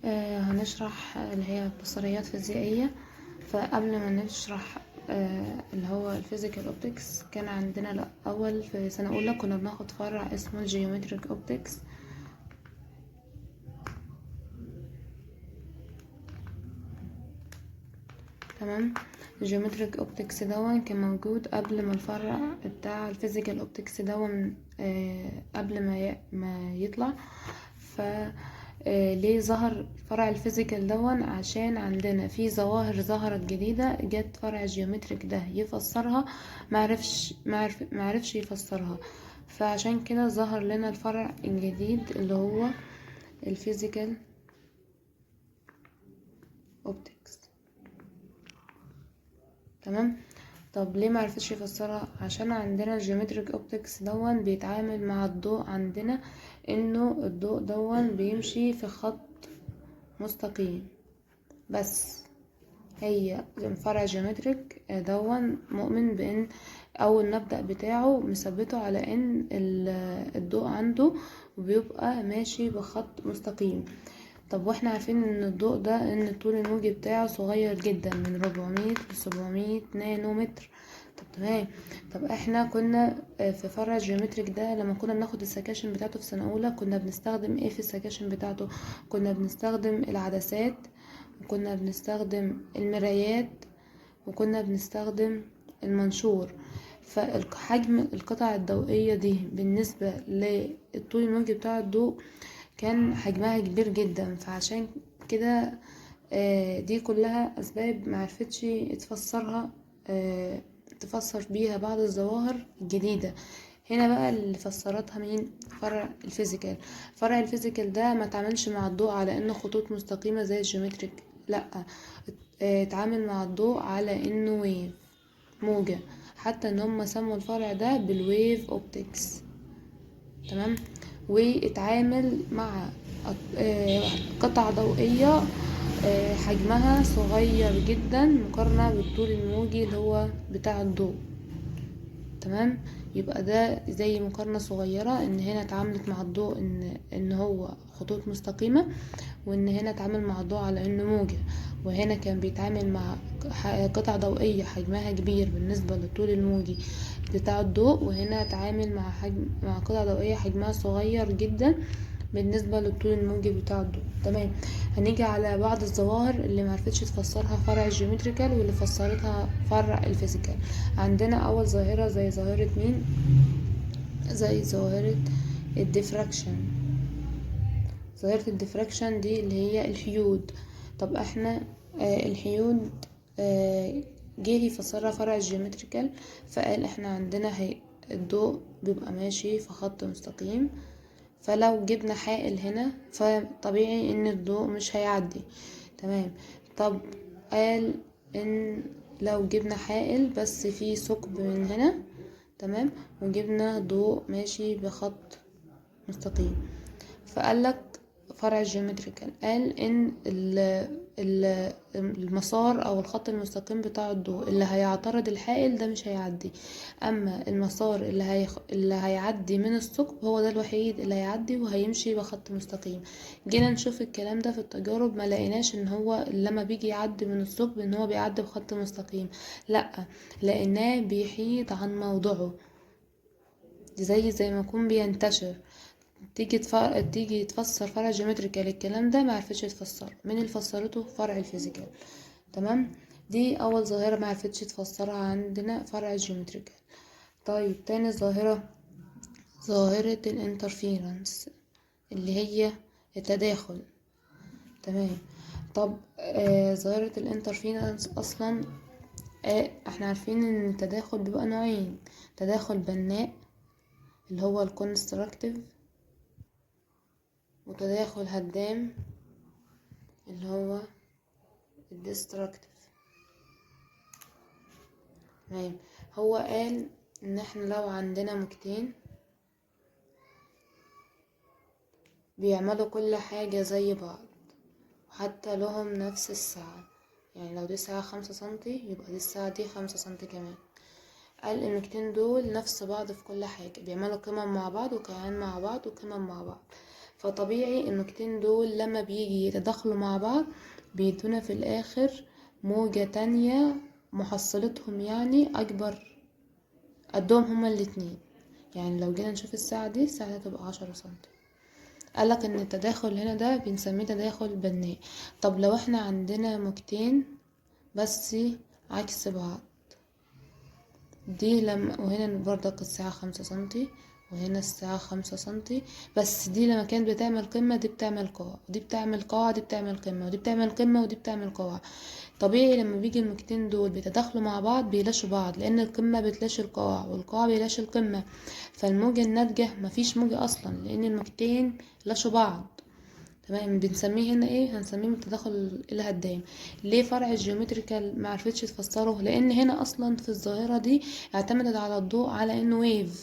هنشرح اللي هي بصريات فيزيائية. فقبل ما نشرح اللي هو ال physical optics، كان عندنا الأول في سنة أولى كنا بناخد فرع اسمه ال geometric optics. تمام. ال geometric optics دون كان موجود قبل ما الفرع بتاع ال physical optics دون قبل ما يطلع. ف ليه ظهر فرع ال physical دون؟ عشان عندنا في ظواهر ظهرت جديدة، جت فرع ال geometric ده يفسرها، معرفش يفسرها، فعشان كده ظهر لنا الفرع الجديد اللي هو ال physical optics. تمام. طب ليه معرفتش يفسرها؟ عشان عندنا ال geometric optics دون بيتعامل مع الضوء، عندنا انه الضوء دون بيمشي في خط مستقيم بس. هي فرع geometric دون مؤمن بان اول مبدأ بتاعه مثبته على ان الضوء عنده بيبقى ماشي بخط مستقيم. طب واحنا عارفين ان الضوء ده ان الطول الموجي بتاعه صغير جدا، من 400 ل 700 نانومتر. طب تمام. طب احنا كنا في فرع ال geometric ده لما كنا بناخد السكاشن بتاعته في سنة اولى كنا بنستخدم ايه في السكاشن بتاعته؟ كنا بنستخدم العدسات، وكنا بنستخدم المرايات، وكنا بنستخدم المنشور. فحجم القطع الضوئية دي بالنسبة للطول الموجي بتاع الضوء كان حجمها كبير جدا، فعشان كده دي كلها أسباب معرفتش تفسرها، تفسر بيها بعض الظواهر الجديدة. هنا بقى اللي فسرتها مين؟ فرع ال physical. فرع ال physical ده ما تعاملش مع الضوء على انه خطوط مستقيمة زي ال geometric، لا، اتعامل مع الضوء على انه wave، موجة. حتى ان هم سموا الفرع ده بال wave optics. تمام. واتعامل مع قطع ضوئية حجمها صغير جدا مقارنة بالطول الموجي اللي هو بتاع الضوء. تمام. يبقى ده زي مقارنة صغيرة، ان هنا اتعاملت مع الضوء ان هو خطوط مستقيمة، وان هنا اتعامل مع الضوء على انه موجة، وهنا كان بيتعامل مع قطع ضوئية حجمها كبير بالنسبة للطول الموجي بتاع الضوء، وهنا اتعامل مع قطع ضوئية حجمها صغير جدا بالنسبة للطول الموجي بتاع الضوء. تمام. هنيجي على بعض الظواهر اللي معرفتش تفسرها فرع ال geometrical واللي فسرتها فرع ال physical. عندنا اول ظاهرة زي ظاهرة مين؟ زي ظاهرة ال diffraction. ظاهرة ال diffraction دي اللي هي الحيود. طب احنا الحيود، جه يفسرها فرع ال geometrical، فقال احنا عندنا الضوء بيبقى ماشي في خط مستقيم، فلو جبنا حائل هنا فطبيعي ان الضوء مش هيعدي. تمام. طب قال ان لو جبنا حائل بس فيه ثقب من هنا، تمام، وجبنا ضوء ماشي بخط مستقيم، فقال لك فرع ال geometrical قال ان المسار او الخط المستقيم بتاع الضوء اللي هيعترض الحائل ده مش هيعدي، اما المسار اللي هيعدي من الثقب هو ده الوحيد اللي هيعدي وهيمشي بخط مستقيم. جينا نشوف الكلام ده في التجارب ما لقيناش ان هو لما بيجي يعدي من الثقب ان هو بيعدي بخط مستقيم، لا، لقيناه بيحيد عن موضعه، زي ما يكون بينتشر. تيجي تفسر فرع geometrical الكلام ده ما عرفتش تفسره، مين اللي فسرته؟ فرع ال physical. تمام. دي اول ظاهرة ما عرفتش تفسرها عندنا فرع ال geometrical. طيب تاني ظاهرة، ظاهرة ال interference اللي هي التداخل. تمام. طب ظاهرة ال interference اصلا، احنا عارفين ان التداخل بيبقى نوعين، تداخل بناء اللي هو ال constructive، وتداخل هدام اللي هو ال destructive. تمام. هو قال ان احنا لو عندنا موجتين بيعملوا كل حاجة زي بعض وحتى لهم نفس السعة، يعني لو دي سعة 5 سنتي يبقى دي السعة دي 5 سنتي كمان، قال الموجتين دول نفس بعض في كل حاجة، بيعملوا قمم مع بعض وكيان مع بعض وقمم مع بعض. فطبيعي الموجتين دول لما بيجي يتداخلوا مع بعض بيدونا في الاخر موجة تانية محصلتهم يعني اكبر قدهم هما الاتنين. يعني لو جينا نشوف السعة دي، السعة دي هتبقى 10 سنتي. قالك ان التداخل هنا ده بنسميه تداخل بناء. طب لو احنا عندنا موجتين بس عكس بعض، دي لما وهنا برضك السعة 5 سنتي وهنا السعة 5 سنتي، بس دي لما كانت بتعمل قمة دي بتعمل قاع، دي بتعمل قاع، دي بتعمل قمة، ودي بتعمل قمة، ودي بتعمل قاع. طبيعي لما بيجي الموجتين دول بيتداخلوا مع بعض بيلاشوا بعض، لأن القمة بتلاشي القاع والقاع بيلاشي القمة، فالموجة الناتجة مفيش موجة أصلا لأن الموجتين لاشوا بعض. تمام. بنسميه هنا ايه؟ هنسميه التداخل الهدام. ليه فرع ال geometrical معرفتش تفسره؟ لان هنا اصلا في الظاهرة دي اعتمدت على الضوء على انه wave،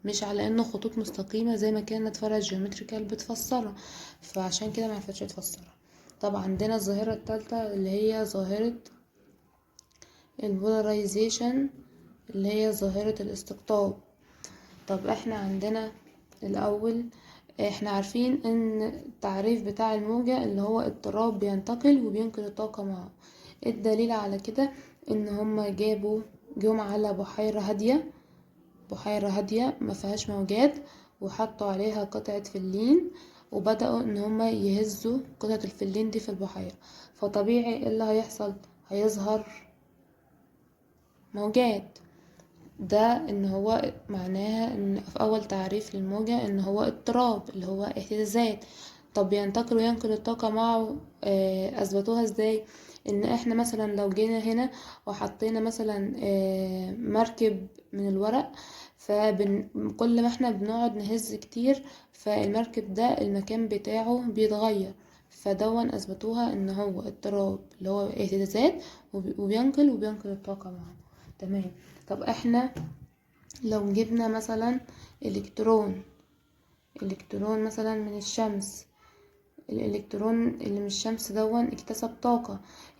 مش على انه خطوط مستقيمة زي ما كانت فرع ال geometrical بتفسره، فعشان كده معرفتش تفسرها. طب عندنا الظاهرة الثالثة اللي هي ظاهرة ال polarization اللي هي ظاهرة الاستقطاب. طب احنا عندنا الاول احنا عارفين ان التعريف بتاع الموجة اللي هو اضطراب بينتقل وبينقل الطاقة معه. الدليل على كده ان هما جم على بحيرة هادية، بحيرة هادية ما فيهاش موجات، وحطوا عليها قطعة فلين وبدأوا ان هما يهزوا قطعة الفلين دي في البحيرة، فطبيعي ايه اللي هيحصل؟ هيظهر موجات. ده ان هو معناها ان في اول تعريف للموجة ان هو اضطراب اللي هو اهتزازات. طب ينتقل وينقل الطاقة معه، اثبتوها ازاي؟ ان احنا مثلا لو جينا هنا وحطينا مثلا مركب من الورق، فكل ما احنا بنقعد نهز كتير فالمركب ده المكان بتاعه بيتغير، فدون اثبتوها ان هو اضطراب اللي هو اهتزازات وبينقل الطاقة معه. تمام. طب احنا لو جبنا مثلا الكترون مثلا من الشمس، الالكترون اللي من الشمس دون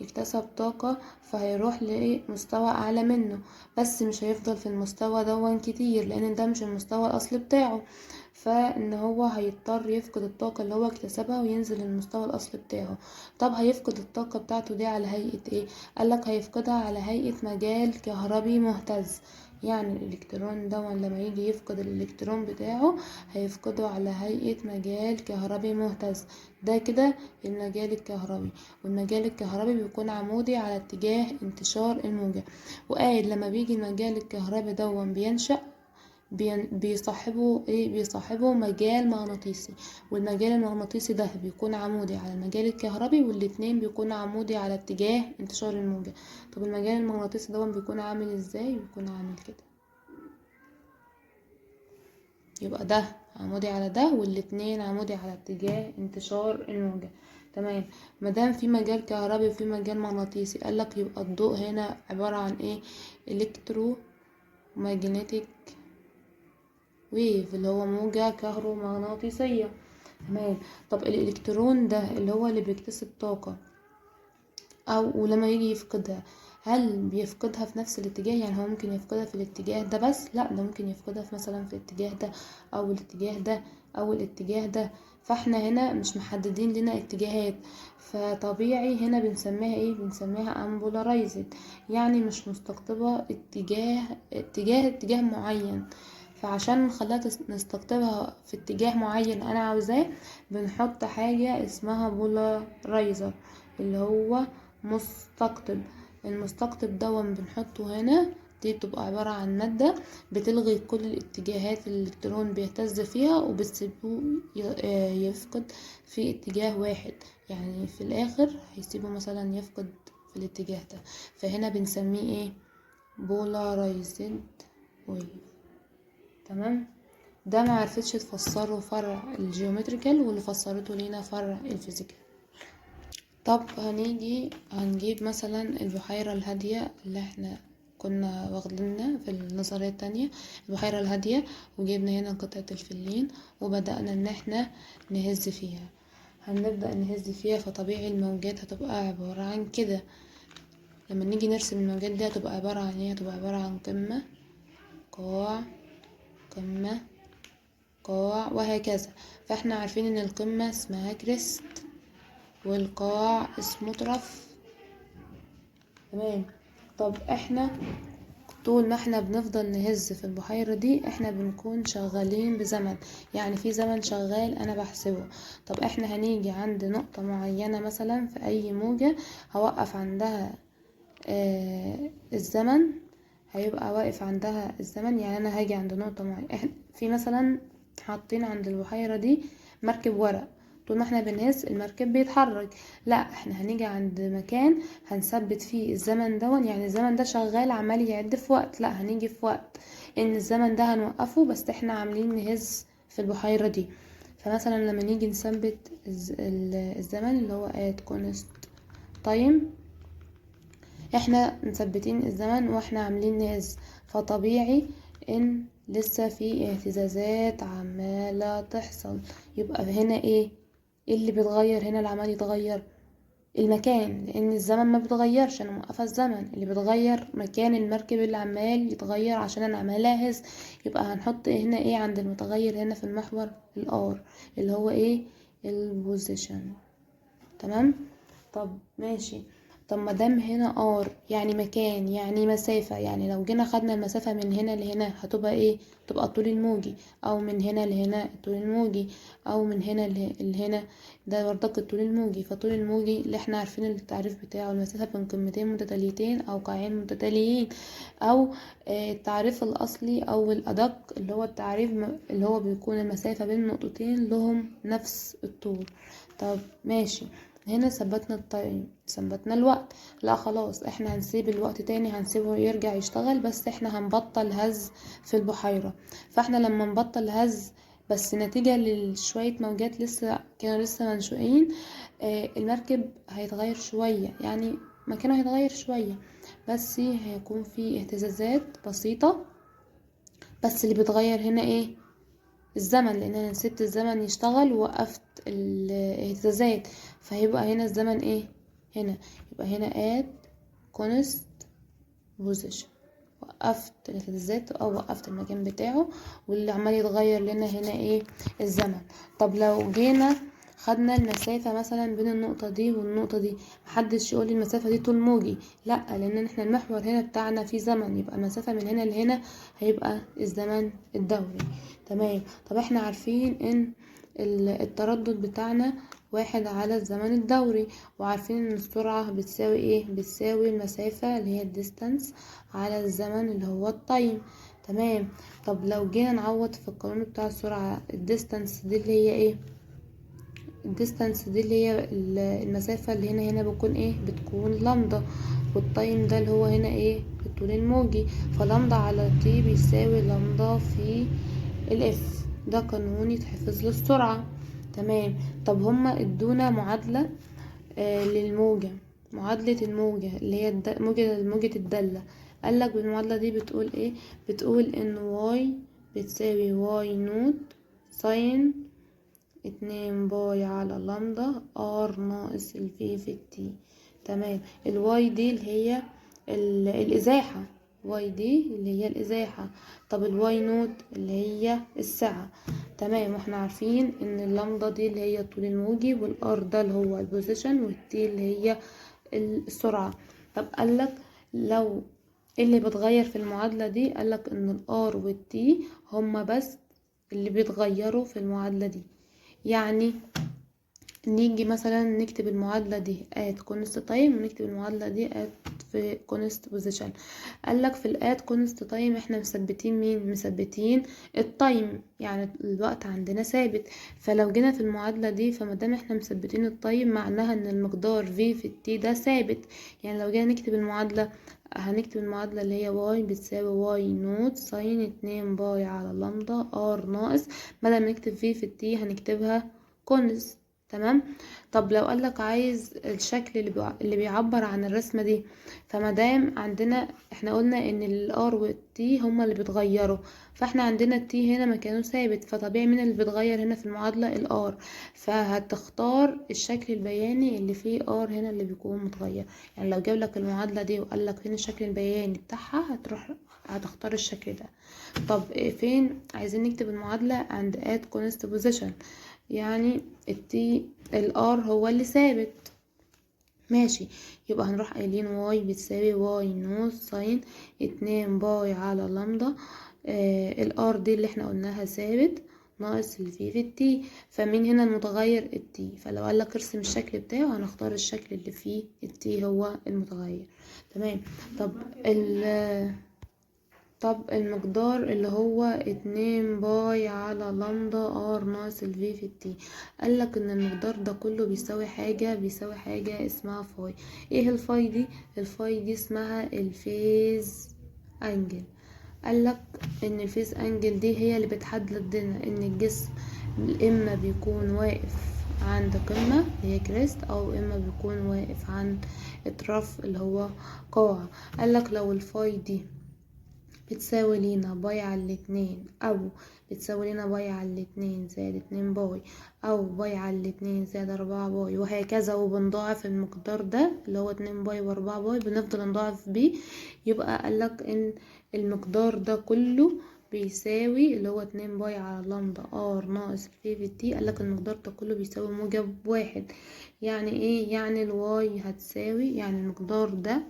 اكتسب طاقة، فهيروح لمستوى اعلى منه، بس مش هيفضل في المستوى دون كتير لان ده مش المستوى الاصلي بتاعه، فان هو هيضطر يفقد الطاقة اللي هو اكتسبها وينزل للمستوى الاصلي بتاعه. طب هيفقد الطاقة بتاعته دي على هيئة ايه؟ قالك هيفقدها على هيئة مجال كهربي مهتز. يعني الالكترون دون لما يجي يفقد الالكترون بتاعه هيفقده على هيئة مجال كهربي مهتز. ده كده المجال الكهربي، والمجال الكهربي بيكون عمودي على اتجاه انتشار الموجة. وقال لما بيجي المجال الكهربي دون بينشأ بيصاحبه ايه؟ بيصاحبه مجال مغناطيسي، والمجال المغناطيسي ده بيكون عمودي على المجال الكهربي، والاتنين بيكون عمودي على اتجاه انتشار الموجة. طب المجال المغناطيسي ده بيكون عامل ازاي؟ بيكون عامل كده، يبقى ده عمودي على ده والاتنين عمودي على اتجاه انتشار الموجة. تمام. مادام في مجال كهربي وفي مجال مغناطيسي، قالك يبقى الضوء هنا عبارة عن ايه؟ electromagnetic wave اللي هو موجة كهرومغناطيسية. تمام. طب الالكترون ده اللي هو اللي بيكتسب طاقة او ولما يجي يفقدها، هل بيفقدها في نفس الاتجاه؟ يعني هو ممكن يفقدها في الاتجاه ده بس؟ لا، ده ممكن يفقدها في مثلا في الاتجاه ده او الاتجاه ده او الاتجاه ده، فاحنا هنا مش محددين لنا اتجاهات، فطبيعي هنا بنسميها ايه؟ بنسميها unpolarized، يعني مش مستقطبة اتجاه معين. فعشان نخليها نستقطبها في اتجاه معين انا عاوزاه، بنحط حاجة اسمها polarizer اللي هو مستقطب. المستقطب ده بنحطه هنا، دي بتبقى عبارة عن مادة بتلغي كل الاتجاهات اللي الالكترون بيهتز فيها وبتسيبه يفقد في اتجاه واحد، يعني في الاخر هيسيبه مثلا يفقد في الاتجاه ده، فهنا بنسميه ايه؟ polarized wave. تمام. ده ما عرفتش تفسره فرع ال geometrical، واللي فسرته لينا فرع ال physical. طب هنجيب مثلا البحيرة الهادية اللي احنا كنا واخدينها في النظرية التانية، البحيرة الهادية، وجبنا هنا قطعة الفلين وبدأنا ان احنا نهز فيها. هنبدأ نهز فيها، فطبيعي الموجات هتبقى عبارة عن كده. لما نيجي نرسم الموجات دي هتبقى عبارة عن ايه؟ هتبقى عبارة عن قمة، قاع، قمة، قاع، وهكذا. فاحنا عارفين ان القمة اسمها crest والقاع اسمه trough. تمام. طب احنا طول ما احنا بنفضل نهز في البحيرة دي احنا بنكون شغالين بزمن، يعني في زمن شغال انا بحسبه. طب احنا هنيجي عند نقطة معينة مثلا في اي موجة هوقف عندها الزمن، هيبقى واقف عندها الزمن. يعني انا هاجي عند نقطة معينة، احنا في مثلا حاطين عند البحيرة دي مركب ورق، طول ما احنا بنهز المركب بيتحرك. لا، احنا هنيجي عند مكان هنثبت فيه الزمن دون، يعني الزمن ده شغال عمال يعد في وقت، لا هنيجي في وقت ان الزمن ده هنوقفه، بس احنا عاملين نهز في البحيرة دي. فمثلا لما نيجي نثبت الزمن اللي هو at const time، احنا مثبتين الزمن واحنا عاملين نهز، فطبيعي ان لسه في اهتزازات عمالة تحصل. يبقى هنا ايه اللي بيتغير؟ هنا اللي عمال يتغير المكان، لان الزمن ما بيتغيرش، انا موقفه الزمن، اللي بيتغير مكان المركب اللي عمال يتغير عشان انا عماله اهز. يبقى هنحط هنا ايه عند المتغير هنا في المحور ال R اللي هو ايه؟ ال position. تمام. طب ماشي، طب ما دام هنا R يعني مكان يعني مسافة، يعني لو جينا خدنا المسافة من هنا لهنا هتبقى ايه؟ تبقى الطول الموجي، او من هنا لهنا الطول الموجي، او من هنا لهنا ده برضك الطول الموجي. فطول الموجي اللي احنا عارفين التعريف بتاعه المسافة بين قمتين متتاليتين او قاعين متتاليين، او التعريف الاصلي او الادق اللي هو التعريف اللي هو بيكون المسافة بين نقطتين لهم نفس الطول. طب ماشي، هنا ثبتنا ال time، ثبتنا الوقت، لا خلاص احنا هنسيب الوقت تاني، هنسيبه يرجع يشتغل، بس احنا هنبطل هز في البحيرة. فاحنا لما نبطل هز بس نتيجة لشوية موجات لسه كانوا لسه منشوئين، المركب هيتغير شوية، يعني مكانه هيتغير شوية، بس هيكون في اهتزازات بسيطة. بس اللي بيتغير هنا ايه؟ الزمن، لان انا سبت الزمن يشتغل ووقفت الاهتزازات، فهيبقى هنا الزمن ايه؟ هنا يبقى هنا at const position، وقفت الاهتزازات او وقفت المكان بتاعه، واللي عمال يتغير لنا هنا ايه؟ الزمن. طب لو جينا خدنا المسافة مثلا بين النقطة دي والنقطة دي، محدش يقول لي المسافة دي طول موجي، لا، لان احنا المحور هنا بتاعنا فيه زمن، يبقى المسافة من هنا لهنا هيبقى الزمن الدوري. تمام. طب احنا عارفين ان التردد بتاعنا 1 على الزمن الدوري، وعارفين ان السرعة بتساوي ايه؟ بتساوي المسافة اللي هي ال distance على الزمن اللي هو ال time. تمام. طب لو جينا نعوض في القانون بتاع السرعة، ال distance دي اللي هي ايه؟ ال distance دي اللي هي المسافة اللي هنا بتكون ايه؟ بتكون lambda، وال time ده اللي هو هنا ايه؟ الطول الموجي، فلامدا على T بيساوي لامدا في ال F. ده قانون يتحفظ للسرعة. تمام. طب هما ادونا معادلة للموجة، معادلة الموجة اللي هي موجة الدالة. قالك بالمعادلة دي بتقول ايه؟ بتقول ان Y بتساوي Y naught sine 2 pi على lambda R ناقص ال V في ال T. تمام. ال Y دي اللي هي الازاحة، Y دي اللي هي الازاحة. طب ال Y naught اللي هي السعة. تمام. واحنا عارفين ان اللامدا دي اللي هي الطول الموجي، وال R ده اللي هو ال position، وال T اللي هي السرعة. طب قالك لو ايه اللي بيتغير في المعادلة دي؟ قالك ان ال R وال T هما بس اللي بيتغيروا في المعادلة دي. يعني نيجي مثلا نكتب المعادلة دي at const time، ونكتب المعادلة دي at في const position. قالك في ال at const time احنا مثبتين مين؟ مثبتين ال time، يعني الوقت عندنا ثابت. فلو جينا في المعادلة دي، فمادام احنا مثبتين ال time معناها ان المقدار v في ال t ده ثابت. يعني لو جينا نكتب المعادلة، هنكتب المعادلة اللي هي y بتساوي y naught sine 2 pi على lambda r ناقص، بدل ما نكتب v في ال t هنكتبها const. تمام. طب لو قالك عايز الشكل اللي بيعبر عن الرسمة دي، فمادام عندنا احنا قلنا ان ال R وال T هما اللي بيتغيروا، فاحنا عندنا ال T هنا مكانه ثابت، فطبيعي مين اللي بيتغير هنا في المعادلة؟ ال R. فهتختار الشكل البياني اللي فيه R هنا اللي بيكون متغير. يعني لو جاب لك المعادلة دي وقال لك فين الشكل البياني بتاعها، هتروح هتختار الشكل ده. طب فين عايزين نكتب المعادلة؟ عند at constant position، يعني ال T ال R هو اللي ثابت، ماشي. يبقى هنروح قايلين Y بتساوي Y naught sine 2 pi على لامدا، ال R دي اللي احنا قلناها ثابت ناقص ال V في ال T، فمين هنا المتغير؟ ال T. فلو قال لك ارسم الشكل بتاعه هنختار الشكل اللي فيه ال T هو المتغير، تمام. طب المقدار اللي هو 2 pi على lambda R ناقص ال V في ال T، قالك ان المقدار ده كله بيساوي حاجة اسمها phi. ايه ال phi دي؟ ال phi دي اسمها ال phase angle. قالك ان ال phase angle دي هي اللي بتحدد لنا ان الجسم اما بيكون واقف عند قمة اللي هي crest، او اما بيكون واقف عند trough اللي هو قاع. قالك لو ال phi دي بتساوي لينا pi على الاتنين، او بتساوي لنا pi على الاتنين زائد 2 pi، او pi على الاتنين زائد 4 pi، وهكذا، وبنضاعف المقدار ده اللي هو 2 pi و4 pi، بنفضل نضاعف بيه. يبقى قالك ان المقدار ده كله بيساوي اللي هو 2 pi على lambda R ناقص V في T، قالك المقدار ده كله بيساوي موجب 1. يعني ايه؟ يعني ال Y هتساوي، يعني المقدار ده،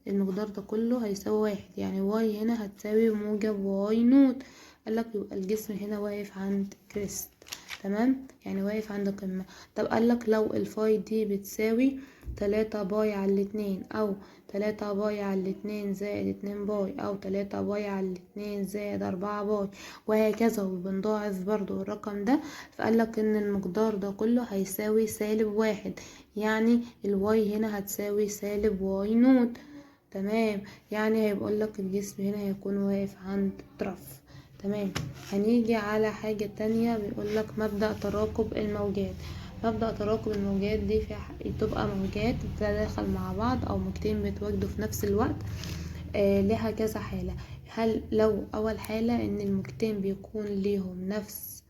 المقدار ده كله هيساوي 1، يعني Y هنا هتساوي موجب Y naught. قالك يبقى الجسم هنا واقف عند crest، تمام، يعني واقف عند قمة. طب قالك لو ال phi دي بتساوي 3 pi على الاتنين، او 3 pi على الاتنين زائد 2 pi، او 3 pi على الاتنين زائد 4 pi، وهكذا، وبنضاعف برضو الرقم ده، فقالك ان المقدار ده كله هيساوي سالب 1، يعني ال Y هنا هتساوي سالب Y naught، تمام. يعني هيقول لك الجسم هنا هيكون واقف عند trough، تمام. هنيجي على حاجة تانية، بيقول لك مبدأ تراكب الموجات. مبدأ تراكب الموجات دي في تبقى موجات بتتداخل مع بعض أو موجتين بيتواجدوا في نفس الوقت، لها كذا حالة. هل لو أول حالة إن الموجتين بيكون ليهم نفس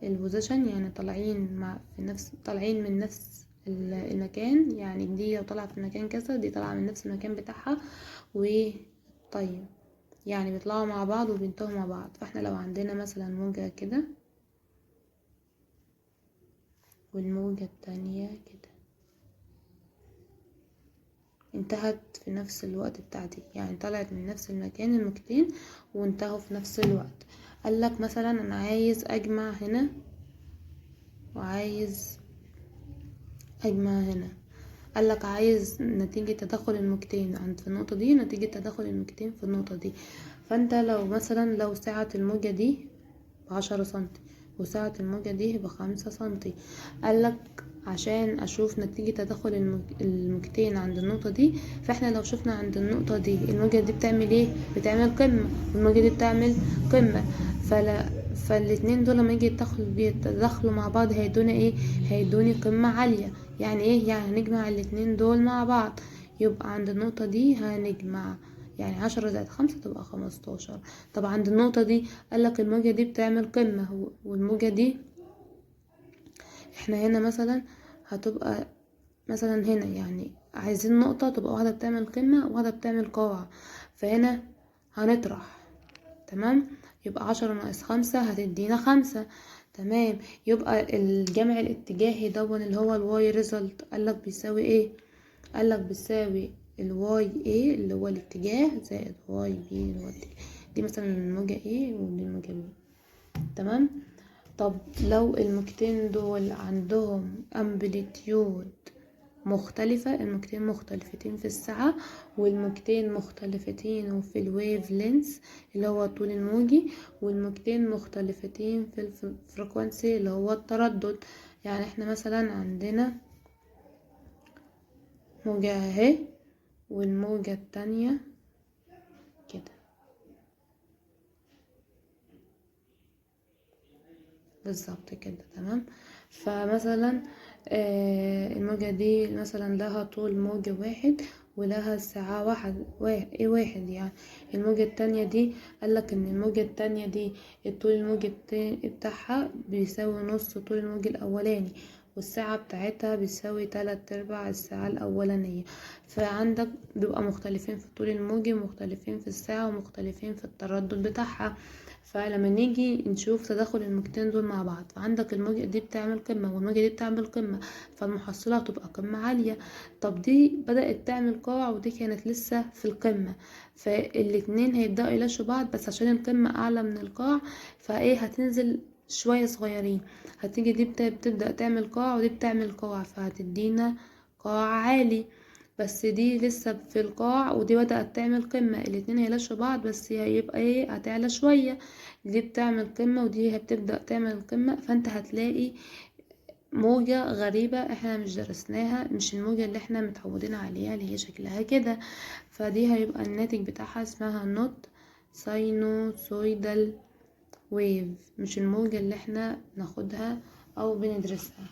ال position، يعني طالعين مع في نفس، طالعين من نفس المكان، يعني دي لو طالعة في مكان كذا دي طالعة من نفس المكان بتاعها، وطيب يعني بيطلعوا مع بعض وبينتهوا مع بعض. فاحنا لو عندنا مثلا موجة كده والموجة التانية كده انتهت في نفس الوقت بتاعتي، يعني طلعت من نفس المكان الموجتين وانتهوا في نفس الوقت. قالك مثلا انا عايز اجمع هنا وعايز اجمع هنا، قالك عايز نتيجة تداخل الموجتين عند في النقطة دي، نتيجة تداخل الموجتين في النقطة دي. فانت لو مثلا لو سعة الموجة دي ب10 سنتي وسعة الموجة دي ب5 سنتي، قالك عشان اشوف نتيجة تداخل الموجتين عند النقطة دي، فاحنا لو شفنا عند النقطة دي الموجة دي بتعمل ايه؟ بتعمل قمة، والموجة دي بتعمل قمة، فالاتنين دول لما يجي يتداخلوا مع بعض هيدوني ايه؟ هيدوني قمة عالية. يعني ايه؟ يعني هنجمع الاتنين دول مع بعض، يبقى عند النقطة دي هنجمع يعني 10 زائد 5 تبقى 15. طب عند النقطة دي قالك الموجة دي بتعمل قمة، والموجة دي احنا هنا مثلا هتبقى مثلا هنا، يعني عايزين نقطة تبقى واحدة بتعمل قمة وواحدة بتعمل قاع، فهنا هنطرح، تمام، يبقى 10 ناقص 5 هتدينا 5، تمام. يبقى الجمع الاتجاهي دون اللي هو ال Y result قالك بيساوي ايه؟ قالك بيساوي ال Y A اللي هو الاتجاه زائد Y B اللي هو الاتجاه، دي مثلا الموجة A ودي الموجة B، تمام. طب لو الموجتين دول عندهم amplitude مختلفة، الموجتين مختلفتين في السعة والموجتين مختلفتين في ال wave length اللي هو الطول الموجي، والموجتين مختلفتين في ال frequency اللي هو التردد. يعني احنا مثلا عندنا موجة اهي والموجة التانية كده بالظبط كده، تمام. فمثلا الموجة دي مثلا لها طول موجة 1 ولها ساعة واحد، واحد. يعني الموجة التانية دي قالك ان الموجة التانية دي الطول الموجي بتاعها بيساوي نص طول الموج الاولاني، والسعة بتاعتها بتساوي 3/4 السعة الأولانية. فعندك بيبقى مختلفين في الطول الموجي، ومختلفين في السعة، ومختلفين في التردد بتاعها. فلما نيجي نشوف تداخل الموجتين دول مع بعض، فعندك الموجة دي بتعمل قمة والموجة دي بتعمل قمة، فالمحصلة هتبقى قمة عالية. طب دي بدأت تعمل قاع ودي كانت لسه في القمة، فالاتنين هيبدأوا يلاشوا بعض، بس عشان القمة أعلى من القاع فايه هتنزل شوية صغيرين. هتيجي دي بتبدأ تعمل قاع ودي بتعمل قاع، فهتدينا قاع عالي، بس دي لسه في القاع ودي بدأت تعمل قمة، الاتنين هيلاشوا بعض بس هيبقى ايه هتعلى شوية. دي بتعمل قمة ودي هتبدأ تعمل قمة، فانت هتلاقي موجة غريبة احنا مش درسناها، مش الموجة اللي احنا متعودين عليها اللي هي شكلها كده. فدي هيبقى الناتج بتاعها اسمها not sinusoidal wave، مش الموجة اللي احنا ناخدها او بندرسها.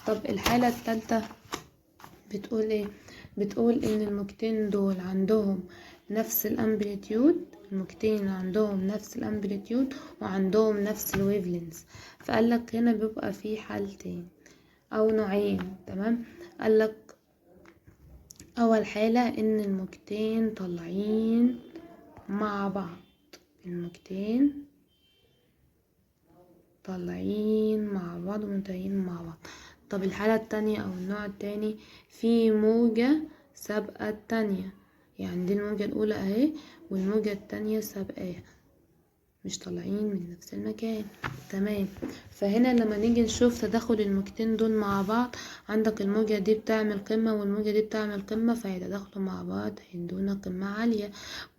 طب الحالة التالتة بتقول ايه؟ بتقول ان الموجتين دول عندهم نفس ال amplitude، الموجتين عندهم نفس ال amplitude وعندهم نفس ال wavelength. فقالك هنا بيبقى في حالتين او نوعين، تمام. قالك اول حالة ان الموجتين طالعين مع بعض، الموجتين طالعين مع بعض ومنتهيين مع بعض. طب الحالة التانية او النوع التاني في موجة سابقة التانية، يعني دي الموجة الاولى اهي والموجة التانية سابقاها، مش طالعين من نفس المكان، تمام. فهنا لما نيجي نشوف تداخل الموجتين دول مع بعض، عندك الموجة دي بتعمل قمة والموجة دي بتعمل قمة، فهيتداخلوا مع بعض هيدونا قمة عالية،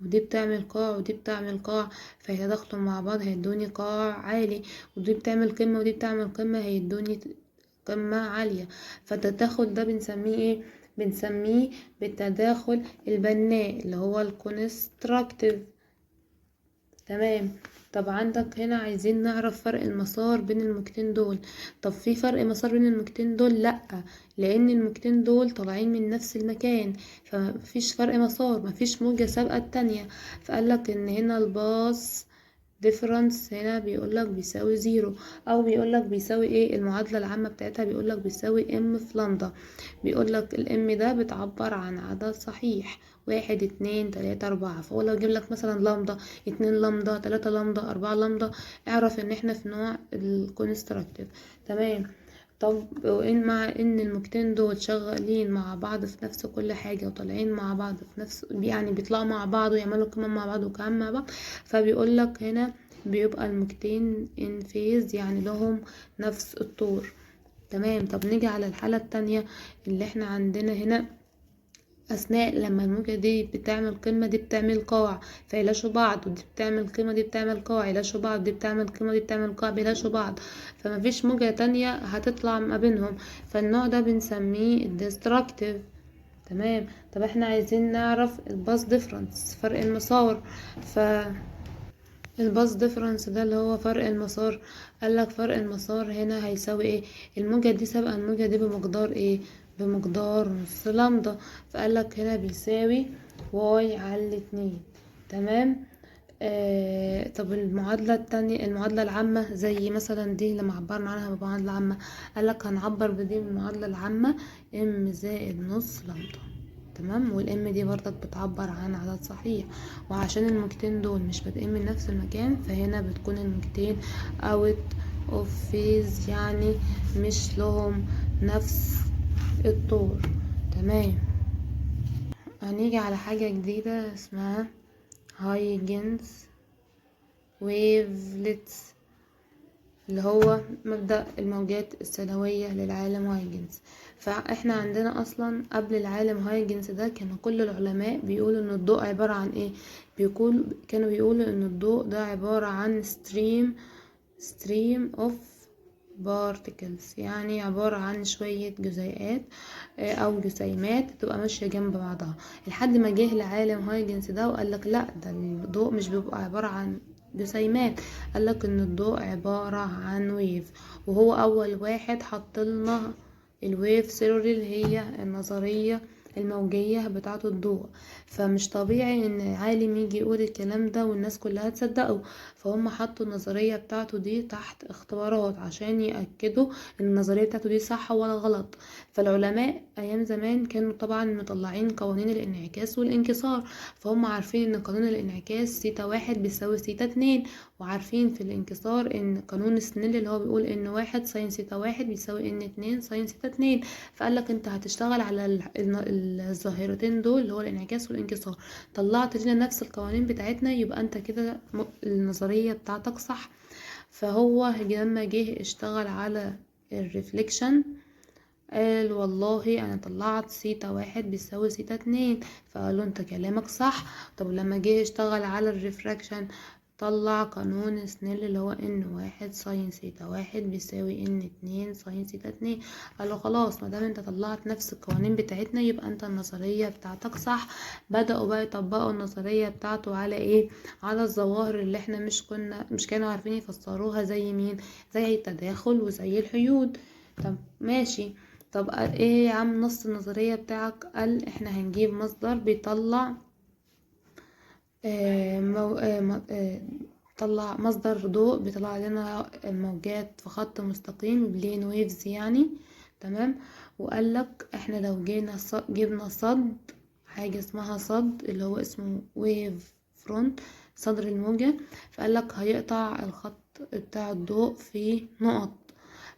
ودي بتعمل قاع ودي بتعمل قاع، فهيتداخلوا مع بعض هيدوني قاع عالي، ودي بتعمل قمة ودي بتعمل قمة هيدوني قمة عالية. فالتداخل ده بنسميه ايه؟ بنسميه بالتداخل البناء اللي هو ال constructive، تمام. طب عندك هنا عايزين نعرف فرق المسار بين الموجتين دول. طب في فرق مسار بين الموجتين دول؟ لأ، لأن الموجتين دول طالعين من نفس المكان، فمفيش فرق مسار، مفيش موجة سابقة التانية. فقالك إن هنا ال path difference هنا بيقولك بيساوي zero، أو بيقولك بيساوي إيه؟ المعادلة العامة بتاعتها بيقولك بيساوي m في لامدا. بيقولك ال m ده بتعبر عن عدد صحيح، 1 2 3 4. فهو لو جيب لك مثلا لامدا 2 لامدا 3 لامدا 4 لامدا، اعرف ان احنا في نوع ال constructive، تمام. طب وإن مع إن الموجتين دول شغالين مع بعض في نفس كل حاجة وطالعين مع بعض في نفس، يعني بيطلعوا مع بعض ويعملوا كمان مع بعض وكمان مع بعض، فبيقولك هنا بيبقى الموجتين in phase، يعني لهم نفس الطور، تمام. طب نيجي على الحالة التانية اللي احنا عندنا هنا، أثناء لما الموجة دي بتعمل قمة دي بتعمل قاع فيلاشوا بعض، ودي بتعمل قمة دي بتعمل قاع يلاشوا بعض، دي بتعمل قمة دي بتعمل قاع بيلاشوا بعض، فمفيش موجة تانية هتطلع ما بينهم، فالنوع ده بنسميه ال destructive، تمام. طب احنا عايزين نعرف ال path difference، فرق المسار. ف ال path difference ده اللي هو فرق المسار، قالك فرق المسار هنا هيساوي ايه؟ الموجة دي سابقة الموجة دي بمقدار ايه؟ بمقدار نص لامدا، فقالك هنا بيساوي y على الاتنين، تمام. طب المعادلة التانية، المعادلة العامة زي مثلا دي لما عبرنا عنها بمعادلة عامة، قالك هنعبر بدي بالمعادلة العامة m زائد نص لامدا، تمام. وال m دي برضك بتعبر عن عدد صحيح، وعشان الموجتين دول مش بادئين من نفس المكان فهنا بتكون الموجتين out of phase، يعني مش لهم نفس الطور، تمام. هنيجي على حاجة جديدة اسمها Huygens wavelets، اللي هو مبدأ الموجات الثانوية للعالم هايجنز. فاحنا عندنا اصلا قبل العالم هايجنز ده كانوا كل العلماء بيقولوا ان الضوء عبارة عن ايه؟ كانوا بيقولوا ان الضوء ده عبارة عن stream of particles، يعني عبارة عن شوية جزيئات، او جسيمات تبقى ماشية جنب بعضها، لحد ما جه العالم هايجنز ده وقال لك لا، ده الضوء مش بيبقى عبارة عن جسيمات، قال لك ان الضوء عبارة عن wave، وهو اول واحد حط لنا ال wave theory اللي هي النظرية الموجية بتاعة الضوء. فمش طبيعي ان عالم يجي يقول الكلام ده والناس كلها تصدقه، فهم حطوا النظرية بتاعته دي تحت اختبارات عشان يأكدوا ان النظرية بتاعته دي صح ولا غلط. فالعلماء ايام زمان كانوا طبعا مطلعين قوانين الانعكاس والانكسار، فهم عارفين ان قانون الانعكاس سيتا 1 بيساوي سيتا 2، وعارفين في الانكسار ان قانون سنيل اللي هو بيقول ان 1 sine theta 1 بيساوي n 2 sine theta 2. فقال لك انت هتشتغل على الظاهرتين دول اللي هو الانعكاس والانكسار، طلعت لنا نفس القوانين بتاعتنا يبقى انت كده النظرية بتاعتك صح. فهو لما جه اشتغل على ال reflection قال والله انا طلعت سيتا 1 بيساوي سيتا 2، فقالوا انت كلامك صح. طب لما جه اشتغل على ال refraction طلع قانون سنيل اللي هو n 1 sine theta 1 بيساوي n 2 sine theta 2. قالوا خلاص ما دام انت طلعت نفس القوانين بتاعتنا يبقى انت النظرية بتاعتك صح. بدأوا بقى يطبقوا النظرية بتاعته على ايه؟ على الظواهر اللي احنا مش كانوا عارفين يفسروها، زي مين؟ زي التداخل وزي الحيود. طب ماشي، طب ايه يا عم نص النظرية بتاعك؟ قال احنا هنجيب مصدر بيطلع مو طلع مصدر ضوء بيطلع لنا موجات في خط مستقيم، plane waves يعني، تمام. وقال لك احنا لو جينا جبنا صد، حاجة اسمها صد اللي هو اسمه wave front، صدر الموجة، فقال لك هيقطع الخط بتاع الضوء في نقط.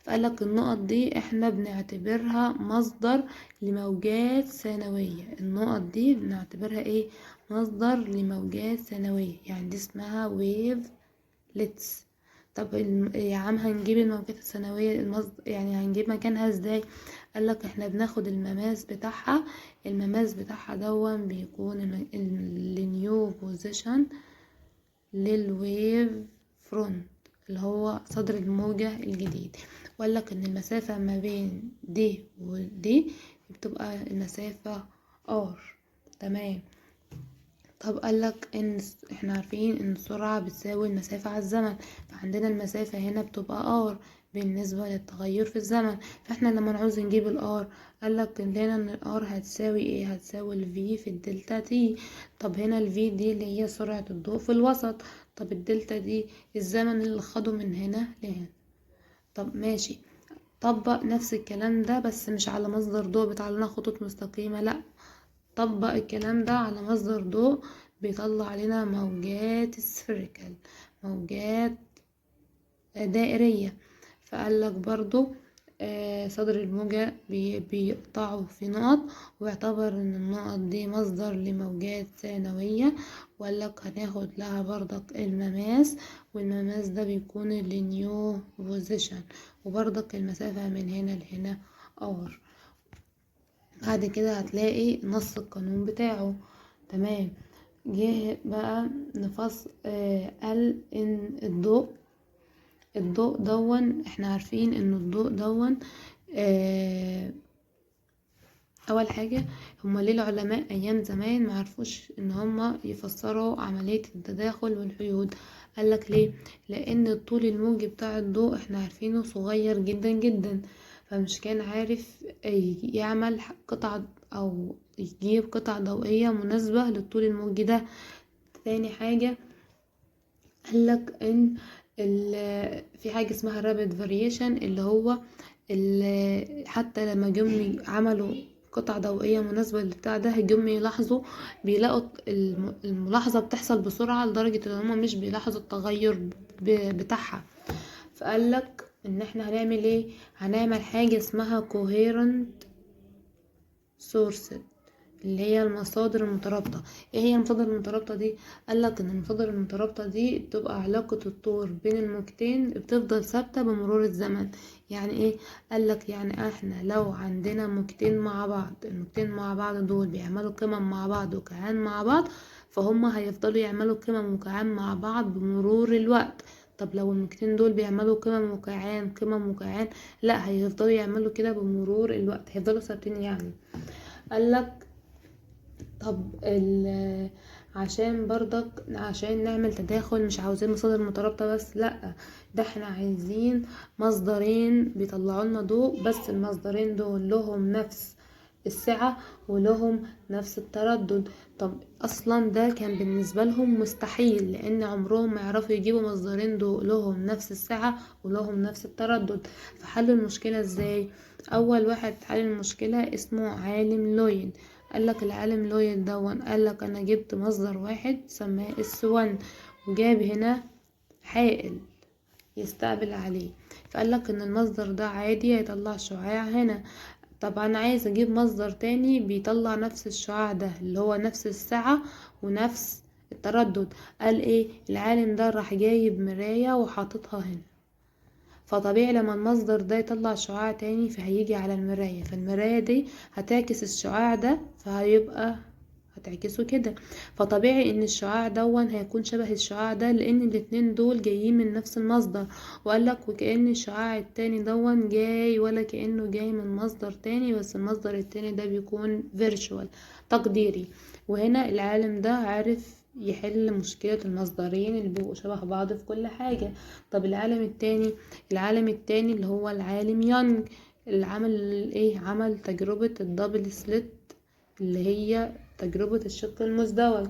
فقال لك النقط دي احنا بنعتبرها مصدر لموجات ثانوية. النقط دي بنعتبرها ايه؟ مصدر لموجات ثانوية، يعني دي اسمها wavelets. طب يا عم هنجيب الموجات الثانوية المصدر، يعني هنجيب مكانها ازاي؟ قال لك احنا بناخد المماس بتاعها، المماس بتاعها دون بيكون ال new position لل wave front اللي هو صدر الموجة الجديد. وقال لك ان المسافة ما بين دي ودي بتبقى المسافة R، تمام. طب قال لك ان احنا عارفين ان السرعة بتساوي المسافة على الزمن، فعندنا المسافة هنا بتبقى R بالنسبة للتغير في الزمن. فاحنا لما نعوز نجيب ال R قال لك هنا ان ال R هتساوي ايه؟ هتساوي ال V في ال delta T. طب هنا ال V دي اللي هي سرعة الضوء في الوسط، طب الدلتا دي الزمن اللي خده من هنا لهنا. طب ماشي، طبق نفس الكلام ده بس مش على مصدر ضوء بيطلع لنا خطوط مستقيمة، لا طبق الكلام ده على مصدر ضوء بيطلع لنا موجات spherical، موجات دائرية. فقال لك برضو صدر الموجة بيقطعه في نقط، ويعتبر ان النقط دي مصدر لموجات ثانوية. وقال لك هناخد لها برضك المماس، والمماس ده بيكون ال new position، وبرضك المسافة من هنا لهنا R. بعد كده هتلاقي نص القانون بتاعه، تمام. جه بقى نفصل، قال ان الضوء دون احنا عارفين ان الضوء دون، اول حاجة هما ليه العلماء ايام زمان ما عرفوش ان هما يفسروا عملية التداخل والحيود؟ قالك ليه؟ لان الطول الموجي بتاع الضوء احنا عارفينه صغير جدا جدا، فمش كان عارف يعمل قطع او يجيب قطع ضوئية مناسبة للطول الموجي ده. تاني حاجة قالك ان في حاجة اسمها rapid variation، اللي هو حتى لما جم عملوا قطع ضوئية مناسبة للبتاع ده، جم يلاحظوا بيلاقوا الملاحظة بتحصل بسرعة لدرجة ان هما مش بيلاحظوا التغير بتاعها. فقالك ان احنا هنعمل ايه؟ هنعمل حاجة اسمها coherent sources، اللي هي المصادر المترابطة. ايه هي المصادر المترابطة دي؟ قالك ان المصادر المترابطة دي بتبقى علاقة الطور بين الموجتين بتفضل ثابتة بمرور الزمن. يعني ايه؟ قالك يعني احنا لو عندنا موجتين مع بعض، الموجتين مع بعض دول بيعملوا قمم مع بعض وكيعان مع بعض، فهم هيفضلوا يعملوا قمم وكيعان مع بعض بمرور الوقت. طب لو الموجتين دول بيعملوا قمم وكيعان قمم وكيعان، لا هيفضلوا يعملوا كده بمرور الوقت، هيفضلوا ثابتين يعني. قالك طب عشان برضك عشان نعمل تداخل مش عاوزين مصادر مترابطة بس، لا ده احنا عايزين مصدرين بيطلعوا لنا ضوء، بس المصدرين دول لهم نفس السعة ولهم نفس التردد. طب اصلا ده كان بالنسبة لهم مستحيل، لان عمرهم ما يعرفوا يجيبوا مصدرين ضوء لهم نفس السعة ولهم نفس التردد. فحلوا المشكلة ازاي؟ اول واحد حل المشكلة اسمه عالم لويد. قالك العالم لويد دون قالك انا جبت مصدر واحد سماه S 1، وجاب هنا حائل يستقبل عليه، فقالك ان المصدر ده عادي هيطلع شعاع هنا. طب انا عايز اجيب مصدر تاني بيطلع نفس الشعاع ده اللي هو نفس السعة ونفس التردد. قال ايه العالم ده؟ راح جايب مراية وحاططها هنا، فطبيعي لما المصدر ده يطلع شعاع تاني فهيجي على المراية، فالمراية دي هتعكس الشعاع ده، فهيبقى هتعكسه كده، فطبيعي ان الشعاع دون هيكون شبه الشعاع ده لان الاتنين دول جايين من نفس المصدر. وقالك وكأن الشعاع التاني دون جاي ولا كأنه جاي من مصدر تاني، بس المصدر التاني ده بيكون virtual تقديري. وهنا العالم ده عارف يحل مشكلة المصدرين اللي بيبقوا شبه بعض في كل حاجة. طب العالم التاني، العالم التاني اللي هو العالم يانج، اللي عمل ايه؟ عمل تجربة ال double slit اللي هي تجربة الشق المزدوج.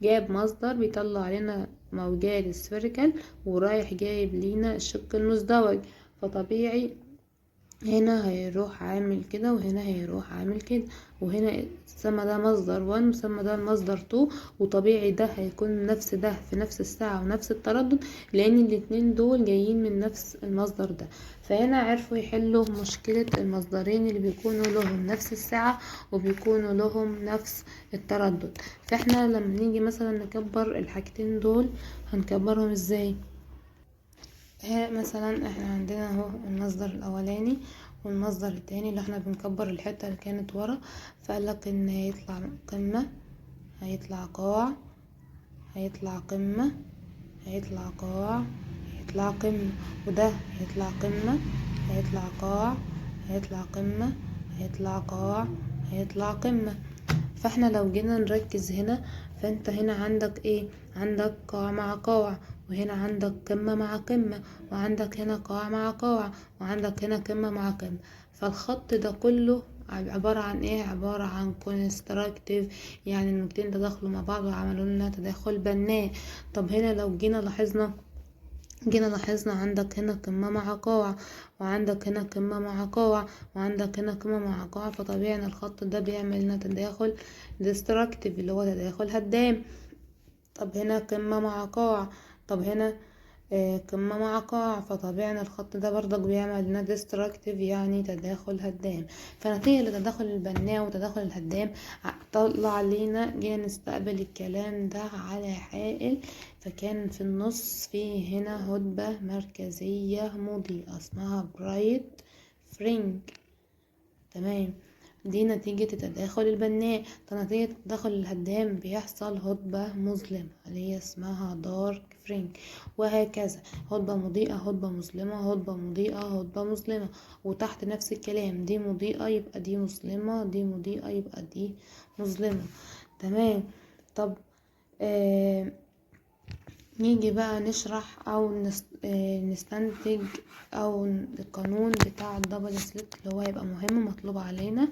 جاب مصدر بيطلع لنا موجات spherical ورايح جايب لينا الشق المزدوج، فطبيعي هنا هيروح عامل كده وهنا هيروح عامل كده، وهنا سمى ده مصدر 1 وسمى ده المصدر 2، وطبيعي ده هيكون نفس ده في نفس الساعة ونفس التردد لان الاتنين دول جايين من نفس المصدر ده. فهنا عرفوا يحلوا مشكلة المصدرين اللي بيكونوا لهم نفس الساعة وبيكونوا لهم نفس التردد. فاحنا لما نيجي مثلا نكبر الحاجتين دول هنكبرهم ازاي؟ مثلا احنا عندنا اهو المصدر الاولاني والمصدر التاني اللي احنا بنكبر الحتة اللي كانت ورا، فقالك ان هيطلع قمة، هيطلع قاع، هيطلع قمة، هيطلع قاع، هيطلع قمة، وده هيطلع قمة، هيطلع قاع، هيطلع قمة، هيطلع قاع، هيطلع قمة. فاحنا لو جينا نركز هنا، فانت هنا عندك ايه؟ عندك قاع مع قاع، وهنا عندك قمة مع قمة، وعندك هنا قاع مع قاع، وعندك هنا قمة مع قمة. فالخط ده كله عبارة عن ايه؟ عبارة عن constructive، يعني الموجتين تداخلوا مع بعض وعملوا لنا تداخل بناء. طب هنا لو جينا لاحظنا عندك هنا قمة مع قاع، وعندك هنا قمة مع قاع، وعندك هنا قمة مع قاع، فطبيعي ان الخط ده بيعمل لنا تداخل destructive اللي هو تداخل هدام. طب هنا قمة مع قاع، طب هنا قمة مع قاع، فطبيعي ان الخط ده برضك بيعمل لنا destructive يعني تداخل هدام. فنتيجة لتداخل البناء وتداخل الهدام طلع لينا، جينا نستقبل الكلام ده على حائل، فكان في النص في هنا هدبة مركزية مضيئة اسمها bright fringe. تمام، دي نتيجة التداخل البناء. طب نتيجة التداخل الهدام بيحصل هدبة مظلمة اللي هي اسمها dark fringe، وهكذا هدبة مضيئة، هدبة مظلمة، هدبة مضيئة، هدبة مظلمة. وتحت نفس الكلام، دي مضيئة يبقى دي مظلمة، دي مضيئة يبقى دي مظلمة. تمام. طب نيجي بقى نشرح او نستنتج او القانون بتاع ال double slit اللي هو هيبقى مهم مطلوب علينا.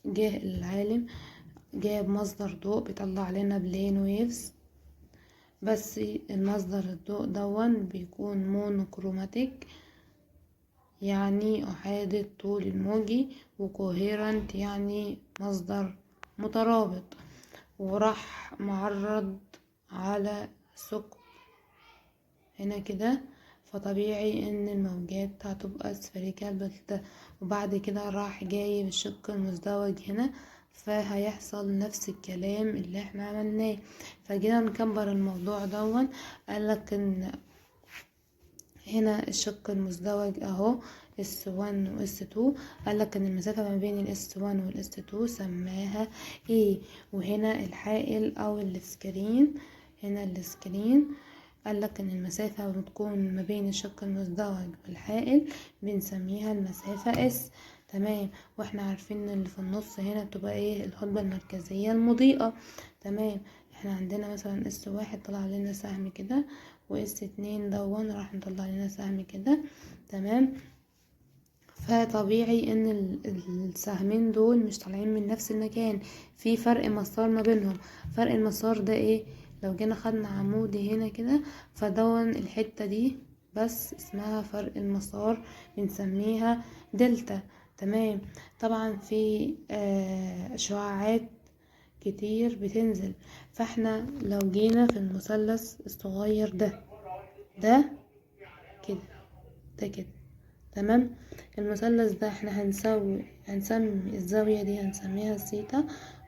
جه العالم جاب مصدر ضوء بيطلع لنا plane waves، بس المصدر الضوء دون بيكون monochromatic يعني أحادي الطول الموجي، و coherent يعني مصدر مترابط، وراح معرض على ثقب هنا كده، فطبيعي ان الموجات هتبقى spherical. وبعد كده راح جايب الشق المزدوج هنا، فهيحصل نفس الكلام اللي احنا عملناه. فجينا نكبر الموضوع دون، قالك ان هنا الشق المزدوج اهو S 1 و S 2، قالك ان المسافة ما بين ال S 1 وال S 2 سماها A، وهنا الحائل او ال screen، هنا ال screen قالك ان المسافة بتكون ما بين الشق المزدوج والحائل بنسميها المسافة S. تمام. واحنا عارفين ان اللي في النص هنا بتبقى ايه؟ الهدبة المركزية المضيئة. تمام. احنا عندنا مثلا S 1 طلع لنا سهم كده، و S 2 دون راح مطلع لنا سهم كده. تمام. فطبيعي ان السهمين دول مش طالعين من نفس المكان، في فرق مسار ما بينهم. فرق المسار ده ايه؟ لو جينا خدنا عمودي هنا كده، فدون الحتة دي بس اسمها فرق المسار، بنسميها دلتا. تمام. طبعا في شعاعات كتير بتنزل، فاحنا لو جينا في المثلث الصغير ده، ده كده، ده كده، تمام. المثلث ده احنا هنسمي الزاوية دي هنسميها سيتا،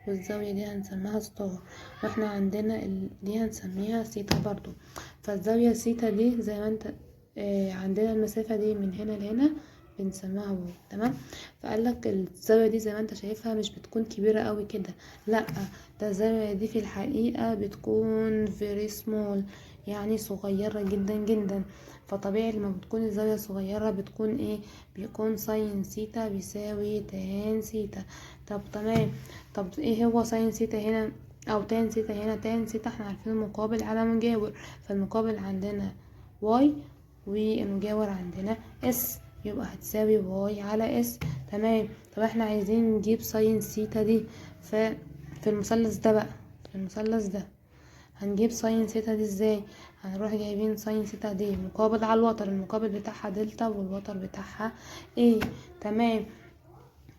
والزاوية دي هنسميها star، واحنا عندنا دي هنسميها سيتا برضو. فالزاوية سيتا دي زي ما انت عندنا المسافة دي من هنا لهنا بنسميها y. تمام. فقالك الزاوية دي زي ما انت شايفها مش بتكون كبيرة قوي كده، لا ده الزاوية دي في الحقيقة بتكون very small، يعني صغيرة جدا جدا. فطبيعي لما بتكون الزاوية صغيرة بتكون ايه؟ بيكون sine theta بيساوي tan theta. طب تمام. طب ايه هو sine theta هنا او tan theta هنا؟ tan theta احنا عارفين المقابل على مجاور، فالمقابل عندنا y والمجاور عندنا s، يبقى هتساوي y على s. تمام. طب احنا عايزين نجيب sine theta دي، ففي المثلث ده بقى، في المثلث ده هنجيب sine theta دي ازاي؟ هنروح جايبين sine theta دي مقابل على الوتر، المقابل بتاعها دلتا والوتر بتاعها A. تمام.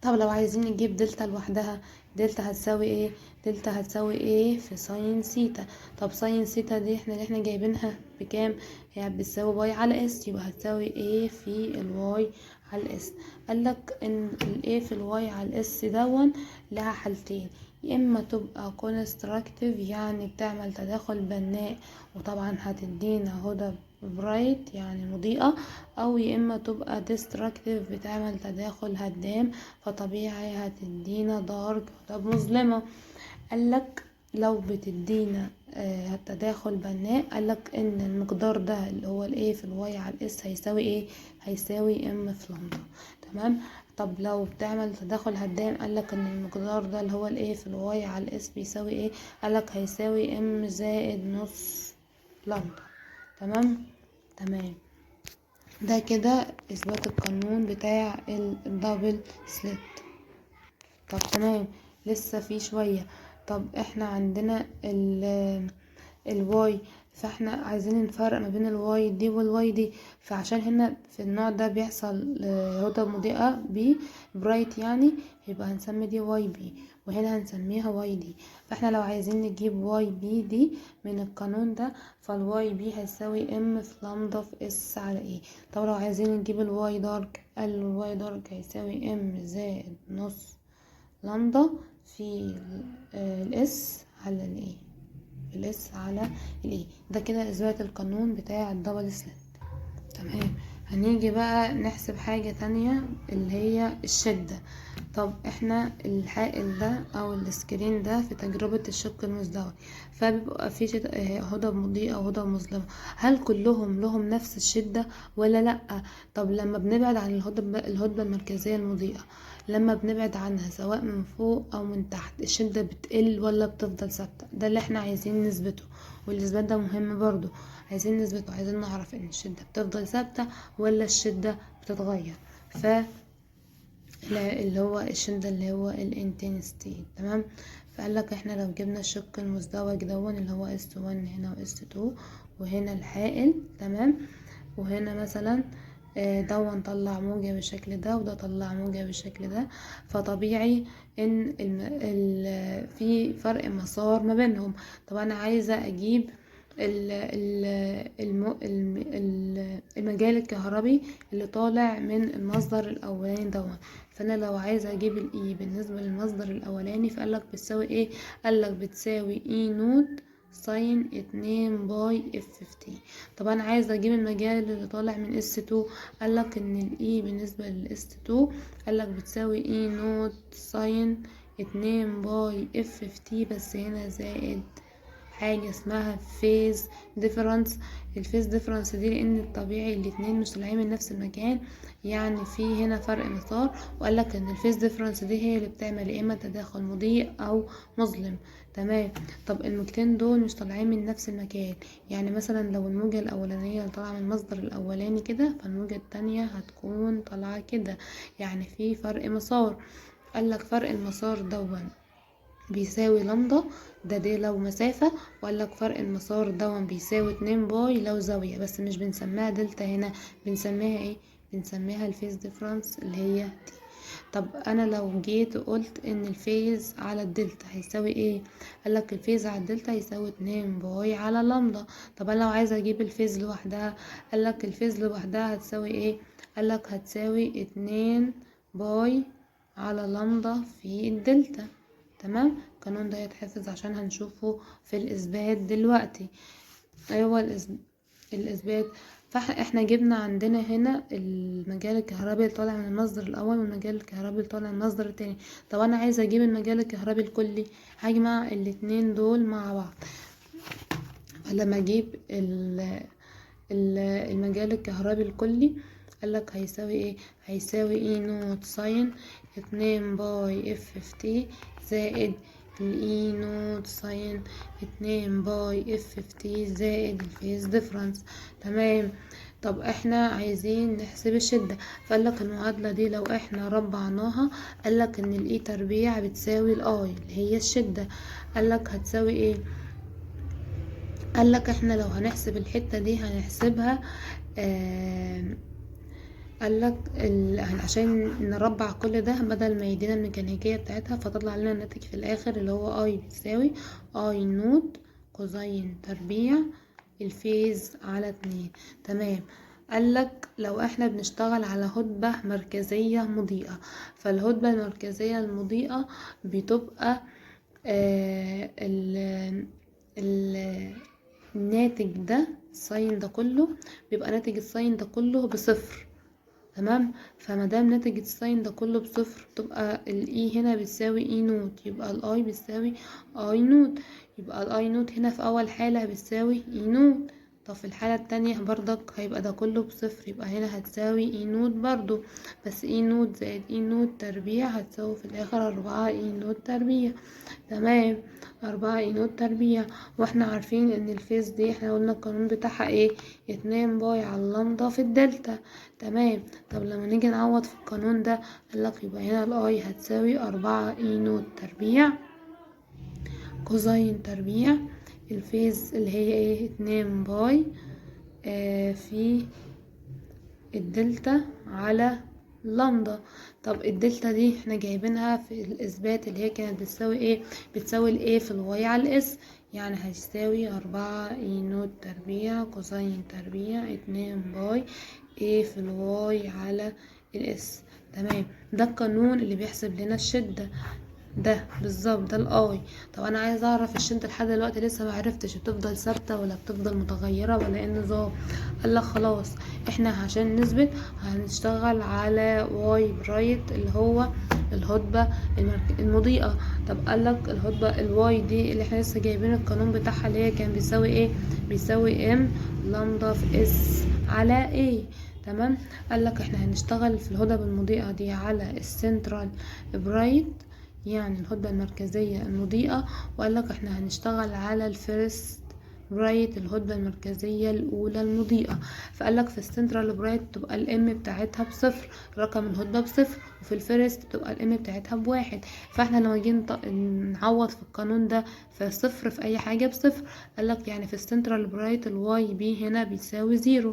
طب لو عايزين نجيب دلتا لوحدها، دلتا هتساوي ايه؟ دلتا هتساوي A في sine theta. طب sine theta دي احنا اللي احنا جايبينها بكام؟ هي بتساوي y على s، يبقى هتساوي A في ال y على ال s. قالك ان ال A في ال y على ال s دون لها حالتين، يا اما تبقى constructive يعني بتعمل تداخل بناء وطبعا هتدينا هدى bright يعني مضيئة، او يا اما تبقى destructive بتعمل تداخل هدام فطبيعي هتدينا dark هدى مظلمة. قالك لو بتدينا تداخل بناء، قالك ان المقدار ده اللي هو ال A في ال y على ال s هيساوي ايه؟ هيساوي m في لامدا. تمام. طب لو بتعمل تداخل هدام، قالك ان المقدار ده اللي هو ال A في ال y على ال s بيساوي ايه؟ قالك هيساوي m زائد نص لامدا. تمام. تمام. ده كده اثبات القانون بتاع ال double slit. طب تمام، لسه في شوية. طب احنا عندنا ال y، فاحنا عايزين نفرق ما بين ال y دي وال y دي، فعشان هنا في النوع ده بيحصل هدى مضيئة B bright يعني، يبقى هنسمي دي y B وهنا هنسميها y D. فاحنا لو عايزين نجيب y B دي من القانون ده، فال y B هيساوي m في لامدا في s على A. طب لو عايزين نجيب ال y dark، قال ال y dark هيساوي m زائد نص لامدا في ال s على ال A، ال s على ال A. ده كده اثبات القانون بتاع ال double slit. تمام. هنيجي بقى نحسب حاجة تانية اللي هي الشدة. طب احنا الحائل ده او ال screen ده في تجربة الشق المزدوج، فبيبقى في هدى مضيئة وهدى مظلمة، هل كلهم لهم نفس الشدة ولا لأ؟ طب لما بنبعد عن الهدبة المركزية المضيئة، لما بنبعد عنها سواء من فوق او من تحت، الشدة بتقل ولا بتفضل ثابتة؟ ده اللي احنا عايزين نثبته، والاثبات ده مهم برضو، عايزين نثبته، عايزين نعرف ان الشدة بتفضل ثابتة ولا الشدة بتتغير. ف اللي هو الشدة اللي هو ال intensity. تمام. فقال لك احنا لو جبنا الشق المزدوج دون اللي هو S 1 هنا و S 2 وهنا الحائل، تمام، وهنا مثلا دون طلع موجة بالشكل ده وده طلع موجة بالشكل ده، فطبيعي ان في فرق مسار ما بينهم. طب انا عايزة اجيب المجال الكهربي اللي طالع من المصدر الاولاني دون، فانا لو عايزة اجيب ال E بالنسبة للمصدر الاولاني، فقالك بتساوي ايه؟ قالك بتساوي E naught sine 2 pi f في t. طب انا عايزة اجيب المجال اللي طالع من S 2، قالك ان ال E بالنسبة لل S 2 قالك بتساوي E naught sine 2 pi f في t، بس هنا زائد حاجة. حاجة اسمها phase difference. ال phase difference دي لان الطبيعي الاتنين مش طالعين من نفس المكان، يعني في هنا فرق مسار. وقالك ان ال phase difference دي هي اللي بتعمل يا اما تداخل مضيء او مظلم. تمام. طب الموجتين دول مش طالعين من نفس المكان، يعني مثلا لو الموجة الاولانية اللي طالعة من المصدر الاولاني كده، فالموجة التانية هتكون طالعة كده، يعني في فرق مسار. قالك فرق المسار دون بيساوي لامدا، ده دي لو مسافة، وقالك فرق المسار دون بيساوي 2 pi لو زاوية، بس مش بنسميها دلتا هنا، بنسميها ايه؟ بنسميها ال phase difference اللي هي دي. طب انا لو جيت وقلت ان ال phase على الدلتا هيساوي ايه؟ قالك ال phase على الدلتا هيساوي 2 pi على لامدا. طب انا لو عايزه اجيب ال phase لوحدها، قالك ال phase لوحدها هتساوي ايه؟ قالك هتساوي 2 pi على لامدا في الدلتا. تمام. القانون ده يتحفظ عشان هنشوفه في الاثبات دلوقتي. ايوه الاثبات. فاحنا جبنا عندنا هنا المجال الكهربي اللي طالع من المصدر الاول والمجال الكهربي اللي طالع من المصدر التاني. طب انا عايزه اجيب المجال الكهربي الكلي، هجمع الاتنين دول مع بعض. فلما اجيب المجال الكهربي الكلي قالك هيساوي ايه؟ هيساوي E naught sine 2 pi F في T زائد ال E naught sine 2 pi F في T زائد ال phase difference. تمام. طب احنا عايزين نحسب الشدة، فقالك المعادلة دي لو احنا ربعناها، قالك ان ال E تربيع بتساوي ال I اللي هي الشدة. قالك هتساوي ايه؟ قالك احنا لو هنحسب الحتة دي هنحسبها، قالك عشان نربع كل ده بدل ما يدينا الميكانيكية بتاعتها، فطلع لنا الناتج في الاخر اللي هو I بتساوي I naught cosine تربيع ال phase على 2. تمام. قالك لو احنا بنشتغل على هدبة مركزية مضيئة، فالهدبة المركزية المضيئة بتبقى الناتج ده ال sine ده كله بيبقى ناتج ال sine ده كله بصفر. تمام. فمادام ناتج ال sine ده كله بصفر، تبقى ال E هنا بتساوي E naught، يبقى ال I بتساوي I naught، يبقى ال I naught هنا في اول حالة بتساوي E naught. طب في الحالة التانية برضك هيبقى ده كله بصفر، يبقى هنا هتساوي E naught برضو، بس E naught زائد E naught تربيع هتساوي في الاخر 4 E naught تربيع. تمام. 4 E naught تربيع. واحنا عارفين ان ال phase دي احنا قلنا القانون بتاعها ايه؟ 2 pi على اللامدا في الدلتا. تمام. طب لما نيجي نعوض في القانون ده، قالك يبقى هنا ال I هتساوي 4 E naught تربيع cosine تربيع ال phase اللي هي ايه؟ 2 pi في الدلتا على لامدا. طب الدلتا دي احنا جايبينها في الاثبات اللي هي كانت بتساوي ايه؟ بتساوي ال A في ال Y على ال S، يعني هتساوي 4 E naught تربيع cosine تربيع 2 pi A في ال Y على ال S. تمام. ده القانون اللي بيحسب لنا الشدة ده بالظبط، ده ال I. طب انا عايزه اعرف الشده لحد دلوقتي لسه ما عرفتش بتفضل ثابته ولا بتفضل متغيره ولا ايه النظام. قال لك خلاص احنا عشان نثبت هنشتغل على Y bright اللي هو الهدبه المضيئه. طب قال لك الهدبه ال Y دي اللي احنا لسه جايبين القانون بتاعها اللي هي كان بيساوي ايه؟ بيساوي M lambda في S على A. تمام. قال لك احنا هنشتغل في الهدب المضيئه دي على ال central bright، يعني الهدبة المركزية المضيئة، وقال لك احنا هنشتغل على ال first bright الهدبة المركزية الأولى المضيئة. فقال لك في ال central bright تبقى ال M بتاعتها بصفر، رقم الهدبة بصفر، وفي ال first تبقى ال M بتاعتها بواحد. فاحنا لما جينا نعوض في القانون ده في صفر في اي حاجة بصفر، قال لك يعني في ال central bright ال Y B هنا بيساوي zero.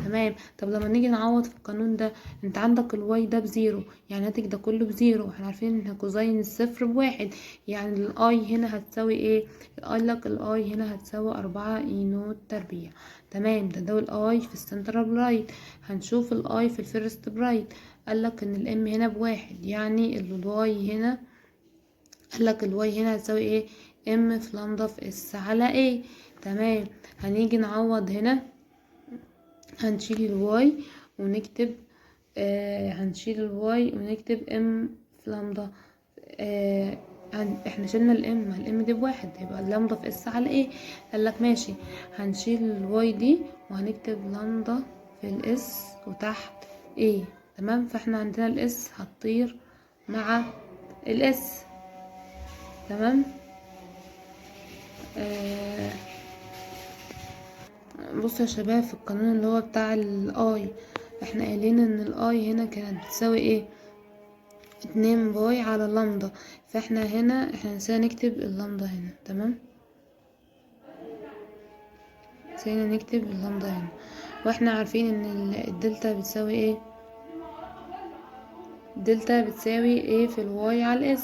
تمام. طب لما نيجي نعوض في القانون ده، انت عندك ال Y ده ب zero، يعني الناتج ده كله ب zero، واحنا عارفين ان cosine الصفر بواحد، يعني ال I هنا هتساوي ايه؟ قال لك ال I هنا هتساوي 4 E naught تربيع. تمام. ده ال I في ال central bright. هنشوف ال I في ال first bright، قال لك ان ال M هنا بواحد، يعني ال Y هنا، قال لك ال Y هنا هتساوي ايه؟ M في لامدا في S على A. تمام. هنيجي نعوض هنا، هنشيل ال Y ونكتب هنشيل ال Y ونكتب M في لامدا، احنا شلنا ال m، ال m دي بواحد، يبقى اللامدا في s على a. قال لك ماشي، هنشيل ال y دي وهنكتب لامدا في ال s وتحت a. تمام، فاحنا عندنا ال s هتطير مع ال s. تمام. بصوا يا شباب، في القانون اللي هو بتاع ال I، احنا قايلين ان ال I هنا كانت بتساوي ايه؟ 2 pi على لامدا، فاحنا هنا احنا نسينا نكتب اللامدا هنا. تمام، نسينا نكتب اللامدا هنا، واحنا عارفين ان الدلتا بتساوي ايه؟ الدلتا بتساوي a في ال y على ال s،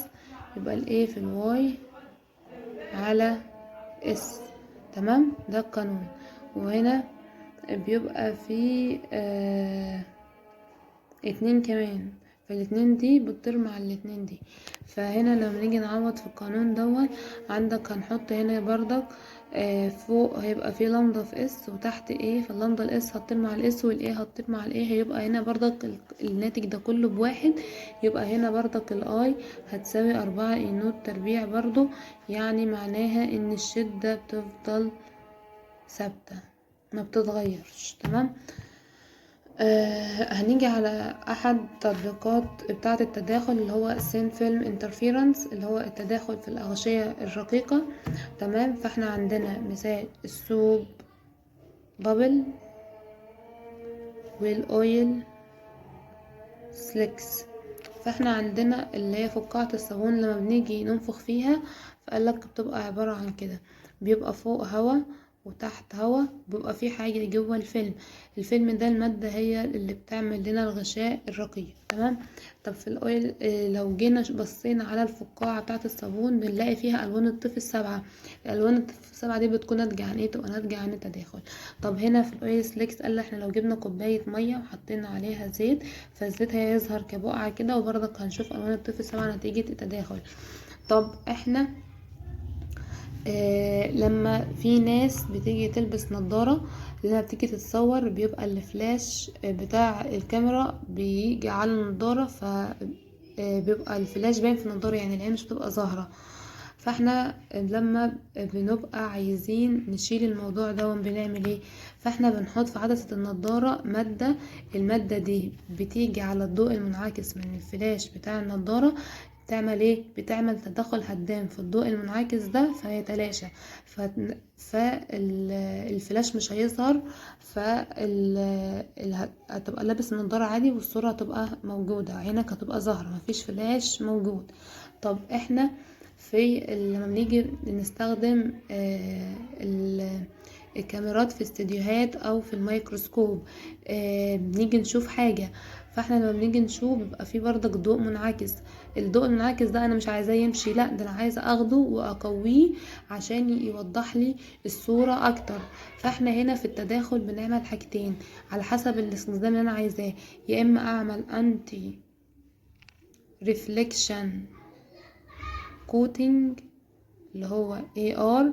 يبقى ال a في ال y على s. تمام، ده القانون. وهنا بيبقى في 2 كمان، فالاتنين دي بتطير مع الاتنين دي. فهنا لما نيجي نعوض في القانون دوت، عندك هنحط هنا بردك، فوق هيبقى في لامدا في s وتحت a، فال lambda ال s هتطير مع ال s وال a هتطير مع ال a، هيبقى هنا بردك الناتج ده كله بواحد. يبقى هنا بردك ال I هتساوي 4 E naught تربيع برضو، يعني معناها ان الشدة بتفضل ثابتة ما بتتغيرش. تمام. هنيجي على احد تطبيقات بتاعة التداخل اللي هو thin film interference، اللي هو التداخل في الأغشية الرقيقة. تمام، فاحنا عندنا مثال ال soap bubble وال oil slicks. فاحنا عندنا اللي هي فقاعة الصابون لما بنيجي ننفخ فيها، فقالك بتبقى عبارة عن كده، بيبقى فوق هوا وتحت هوا، بيبقى في حاجة جوه الفيلم، الفيلم ده المادة هي اللي بتعمل لنا الغشاء الرقيق. تمام. طب في ال oil، لو جينا بصينا على الفقاعة بتاعة الصابون بنلاقي فيها ألوان الطيف السبعة، الألوان الطيف السبعة دي بتكون ناتجة عن ايه؟ تبقى ناتجة عن التداخل. طب هنا في ال oil slicks قال احنا لو جبنا كوباية مية وحطينا عليها زيت، فالزيت هيظهر كبقعة كده، وبرضك هنشوف ألوان الطيف السبعة نتيجة التداخل. طب احنا لما في ناس بتيجي تلبس نظارة، لما بتيجي تتصور بيبقى الفلاش بتاع الكاميرا بيجي على النظارة، بيبقى الفلاش باين في النظارة، يعني العين مش بتبقى ظاهرة. فاحنا لما بنبقى عايزين نشيل الموضوع ده بنعمل ايه؟ فاحنا بنحط في عدسة النظارة مادة، المادة دي بتيجي على الضوء المنعكس من الفلاش بتاع النظارة، بتعمل ايه؟ بتعمل تداخل هدام في الضوء المنعكس ده فيتلاشى، فالفلاش مش هيظهر، هتبقى لابس النضارة عادي والصورة هتبقى موجودة، عينك هتبقى ظاهرة، مفيش فلاش موجود. طب احنا لما بنيجي نستخدم الكاميرات في استديوهات او في الميكروسكوب، بنيجي نشوف حاجة، فاحنا لما بنيجي نشوف بيبقى في برضك ضوء منعكس، الضوء المنعكس ده انا مش عايزاه يمشي، لا ده انا عايزه اخده واقويه عشان يوضح لي الصورة اكتر. فاحنا هنا في التداخل بنعمل حاجتين على حسب الاستخدام اللي انا عايزاه، يا اما اعمل anti reflection coating اللي هو AR،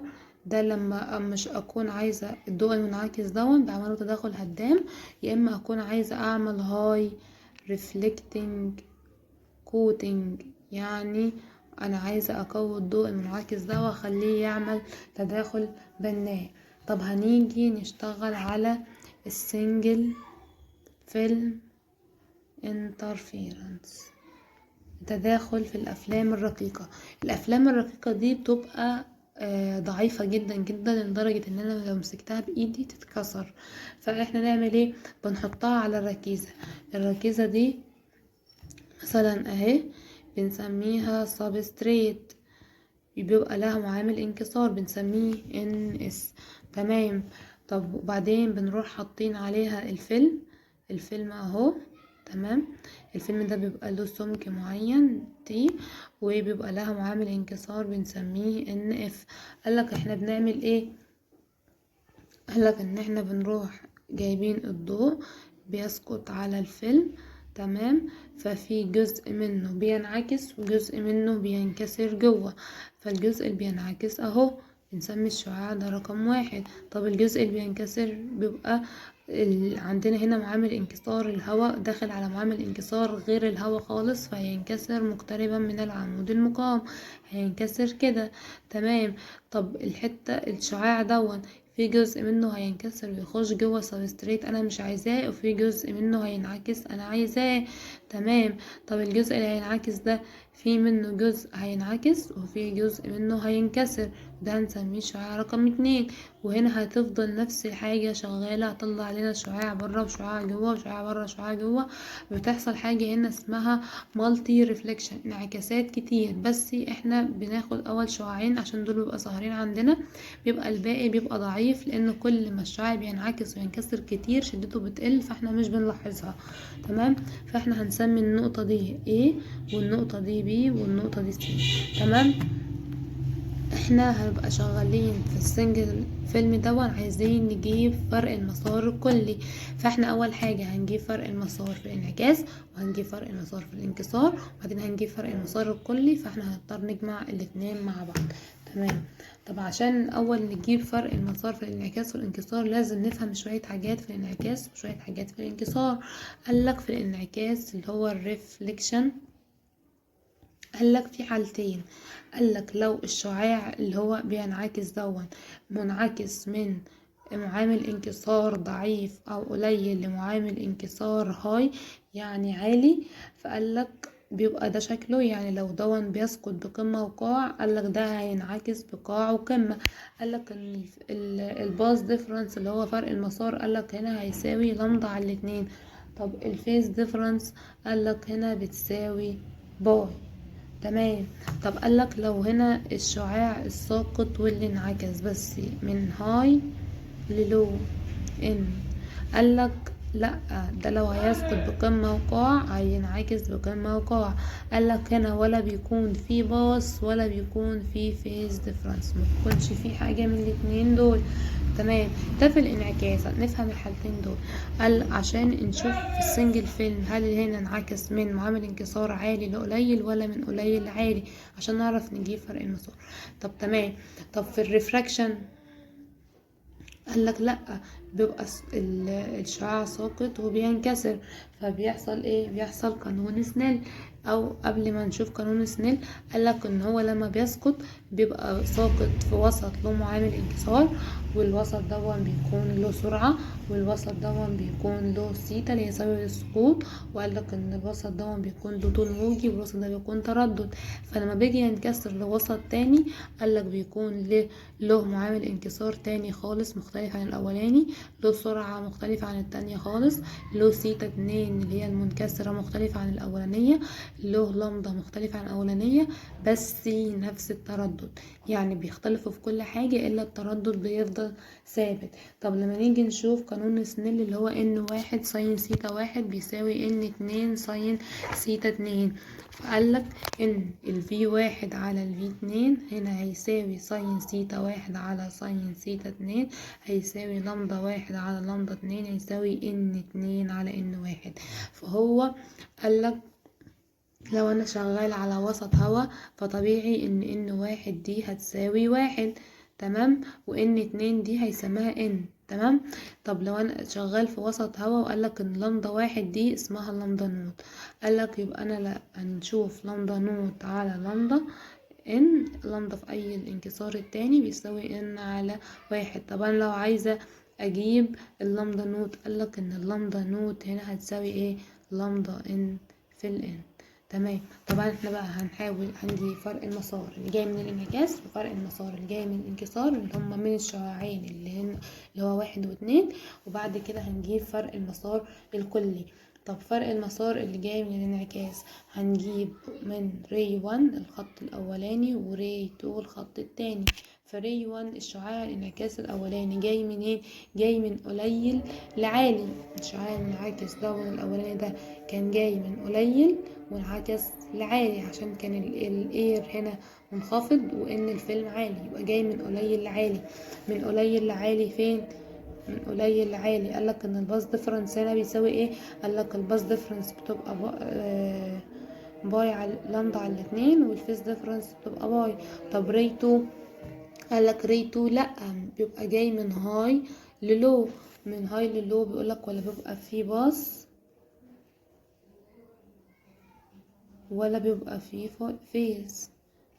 ده لما مش اكون عايزة الضوء المنعكس دون بعمله تداخل هدام، يا اما اكون عايزة اعمل high reflecting coating، يعني انا عايزة اقوي الضوء المنعكس ده واخليه يعمل تداخل بناء. طب هنيجي نشتغل على ال single film interference، تداخل في الافلام الرقيقة. الافلام الرقيقة دي بتبقى ضعيفة جدا جدا لدرجة ان انا لو مسكتها بايدي تتكسر. فاحنا نعمل ايه؟ بنحطها على الركيزة، الركيزة دي مثلا اهي بنسميها substrate، بيبقى لها معامل انكسار بنسميه N s. تمام. طب وبعدين بنروح حاطين عليها الفيلم، الفيلم اهو. تمام. الفيلم ده بيبقى له سمك معين t، وبيبقى لها معامل انكسار بنسميه N f. قالك احنا بنعمل ايه؟ قالك ان احنا بنروح جايبين الضوء بيسقط على الفيلم، تمام، ففي جزء منه بينعكس وجزء منه بينكسر جوه، فالجزء اللي بينعكس اهو بنسمي الشعاع ده رقم 1. طب الجزء اللي بينكسر بيبقى عندنا هنا معامل انكسار الهواء داخل على معامل انكسار غير الهواء خالص، فهينكسر مقتربا من العمود المقام، هينكسر كده. تمام. طب الحتة الشعاع دون في جزء منه هينكسر ويخش جوه substrate انا مش عايزاه، وفي جزء منه هينعكس انا عايزاه. تمام. طب الجزء اللي هينعكس ده في منه جزء هينعكس وفي جزء منه هينكسر، ده هنسميه شعاع رقم 2. وهنا هتفضل نفس الحاجة شغالة، هتطلع لنا شعاع بره وشعاع جوه وشعاع بره وشعاع جوه. بتحصل حاجة هنا اسمها multi reflection، انعكاسات كتير، بس احنا بناخد اول شعاعين عشان دول بيبقى ظاهرين عندنا، بيبقى الباقي بيبقى ضعيف، لان كل ما الشعاع بينعكس وينكسر كتير شدته بتقل، فاحنا مش بنلاحظها. تمام. فاحنا هنسمي النقطة دي A والنقطة دي B والنقطة دي C. تمام. احنا هنبقى شغالين في ال single film دون، عايزين نجيب فرق المسار الكلي، فاحنا اول حاجة هنجيب فرق المسار في الانعكاس، وهنجيب فرق المسار في الانكسار، وبعدين هنجيب فرق المسار الكلي، فاحنا هنضطر نجمع الاتنين مع بعض. تمام. طب عشان الاول نجيب فرق المسار في الانعكاس والانكسار لازم نفهم شوية حاجات في الانعكاس وشوية حاجات في الانكسار. قالك في الانعكاس اللي هو ال reflection، قالك في حالتين. قالك لو الشعاع اللي هو بينعكس دون منعكس من معامل انكسار ضعيف او قليل لمعامل انكسار high يعني عالي، فقالك بيبقى ده شكله، يعني لو دون بيسقط بقمة وقاع قالك ده هينعكس بقاع وقمة. قالك ان ال path difference اللي هو فرق المسار قالك هنا هيساوي لامدا على الاتنين. طب ال phase difference قالك هنا بتساوي pi. تمام. طب قالك لو هنا الشعاع الساقط واللي انعكس بس من high ل low ان، قالك لا ده لو هيسقط بقمة وقاع هينعكس بقمة وقاع. قالك هنا ولا بيكون في path ولا بيكون في phase difference، ما بيكونش في حاجة من الاتنين دول. تمام. ده في الانعكاس نفهم الحالتين دول. قال عشان نشوف في ال single film هل هنا انعكس من معامل انكسار عالي لقليل ولا من قليل لعالي، عشان نعرف نجيب فرق المسار. طب تمام. طب في ال refraction قال لك لا، بيبقى الشعاع ساقط وبينكسر، فبيحصل ايه؟ بيحصل قانون سنيل. او قبل ما نشوف قانون سنيل قال لك ان هو لما بيسقط بيبقى ساقط في وسط له معامل انكسار، والوسط دون بيكون له سرعة، والوسط دون بيكون له سيتا اللي هي زاوية السقوط، وقال لك ان الوسط دون بيكون له طول موجي، والوسط ده بيكون تردد. فلما بيجي ينكسر لوسط تاني قال لك بيكون له معامل انكسار تاني خالص مختلف عن الاولاني، له سرعة مختلفة عن التانية خالص، له سيتا 2 اللي هي المنكسرة مختلفة عن الأولانية، له لامدا مختلفة عن الأولانية، بس نفس التردد، يعني بيختلفوا في كل حاجة إلا التردد بيفضل ثابت. طب لما نيجي نشوف قانون سنيل اللي هو N 1 sine theta 1 بيساوي N 2 sine theta 2، فقالك ان ال V 1 على ال V 2 هنا هيساوي sine theta 1 على sine theta 2 هيساوي لامدا 1 على لامدا 2 هيساوي N 2 على N 1. فهو قالك لو انا شغال على وسط هوا فطبيعي ان N 1 دي هتساوي 1، تمام، و N 2 دي هيسميها N، تمام. طب لو انا شغال في وسط هوا وقالك ان لامدا 1 دي اسمها lambda naught، قالك يبقى انا لا هنشوف lambda naught على lambda N، lambda في اي الانكسار التاني بيساوي N على 1. طب انا لو عايزة اجيب ال lambda naught قالك ان ال lambda naught هنا هتساوي ايه؟ lambda N في ال N، تمام. طبعا احنا بقى هنحاول عندي فرق المسار اللي جاي من الانعكاس وفرق المسار اللي جاي من الانكسار اللي هما من الشعاعين اللي هن اللي هو 1 و2، وبعد كده هنجيب فرق المسار الكلي. طب فرق المسار اللي جاي من الانعكاس هنجيب من ray 1 الخط الاولاني و ray 2 الخط التاني. ف ray 1 الشعاع الانعكاس الاولاني جاي منين؟ إيه؟ جاي من قليل لعالي. الشعاع المنعكس ده الاولاني ده كان جاي من قليل وانعكس لعالي عشان كان ال air هنا منخفض وان الفيلم عالي، يبقى جاي من قليل لعالي. من قليل لعالي فين؟ من قليل لعالي. قالك ان ال path difference هنا بيساوي ايه؟ قالك ال path difference بتبقى pi على لامدا على الاتنين، وال phase difference بتبقى pi. طب ray 2 قالك ray 2 لا، بيبقى جاي من high ل low، من high لل low بيقولك ولا بيبقى فيه path ولا بيبقى فيه phase.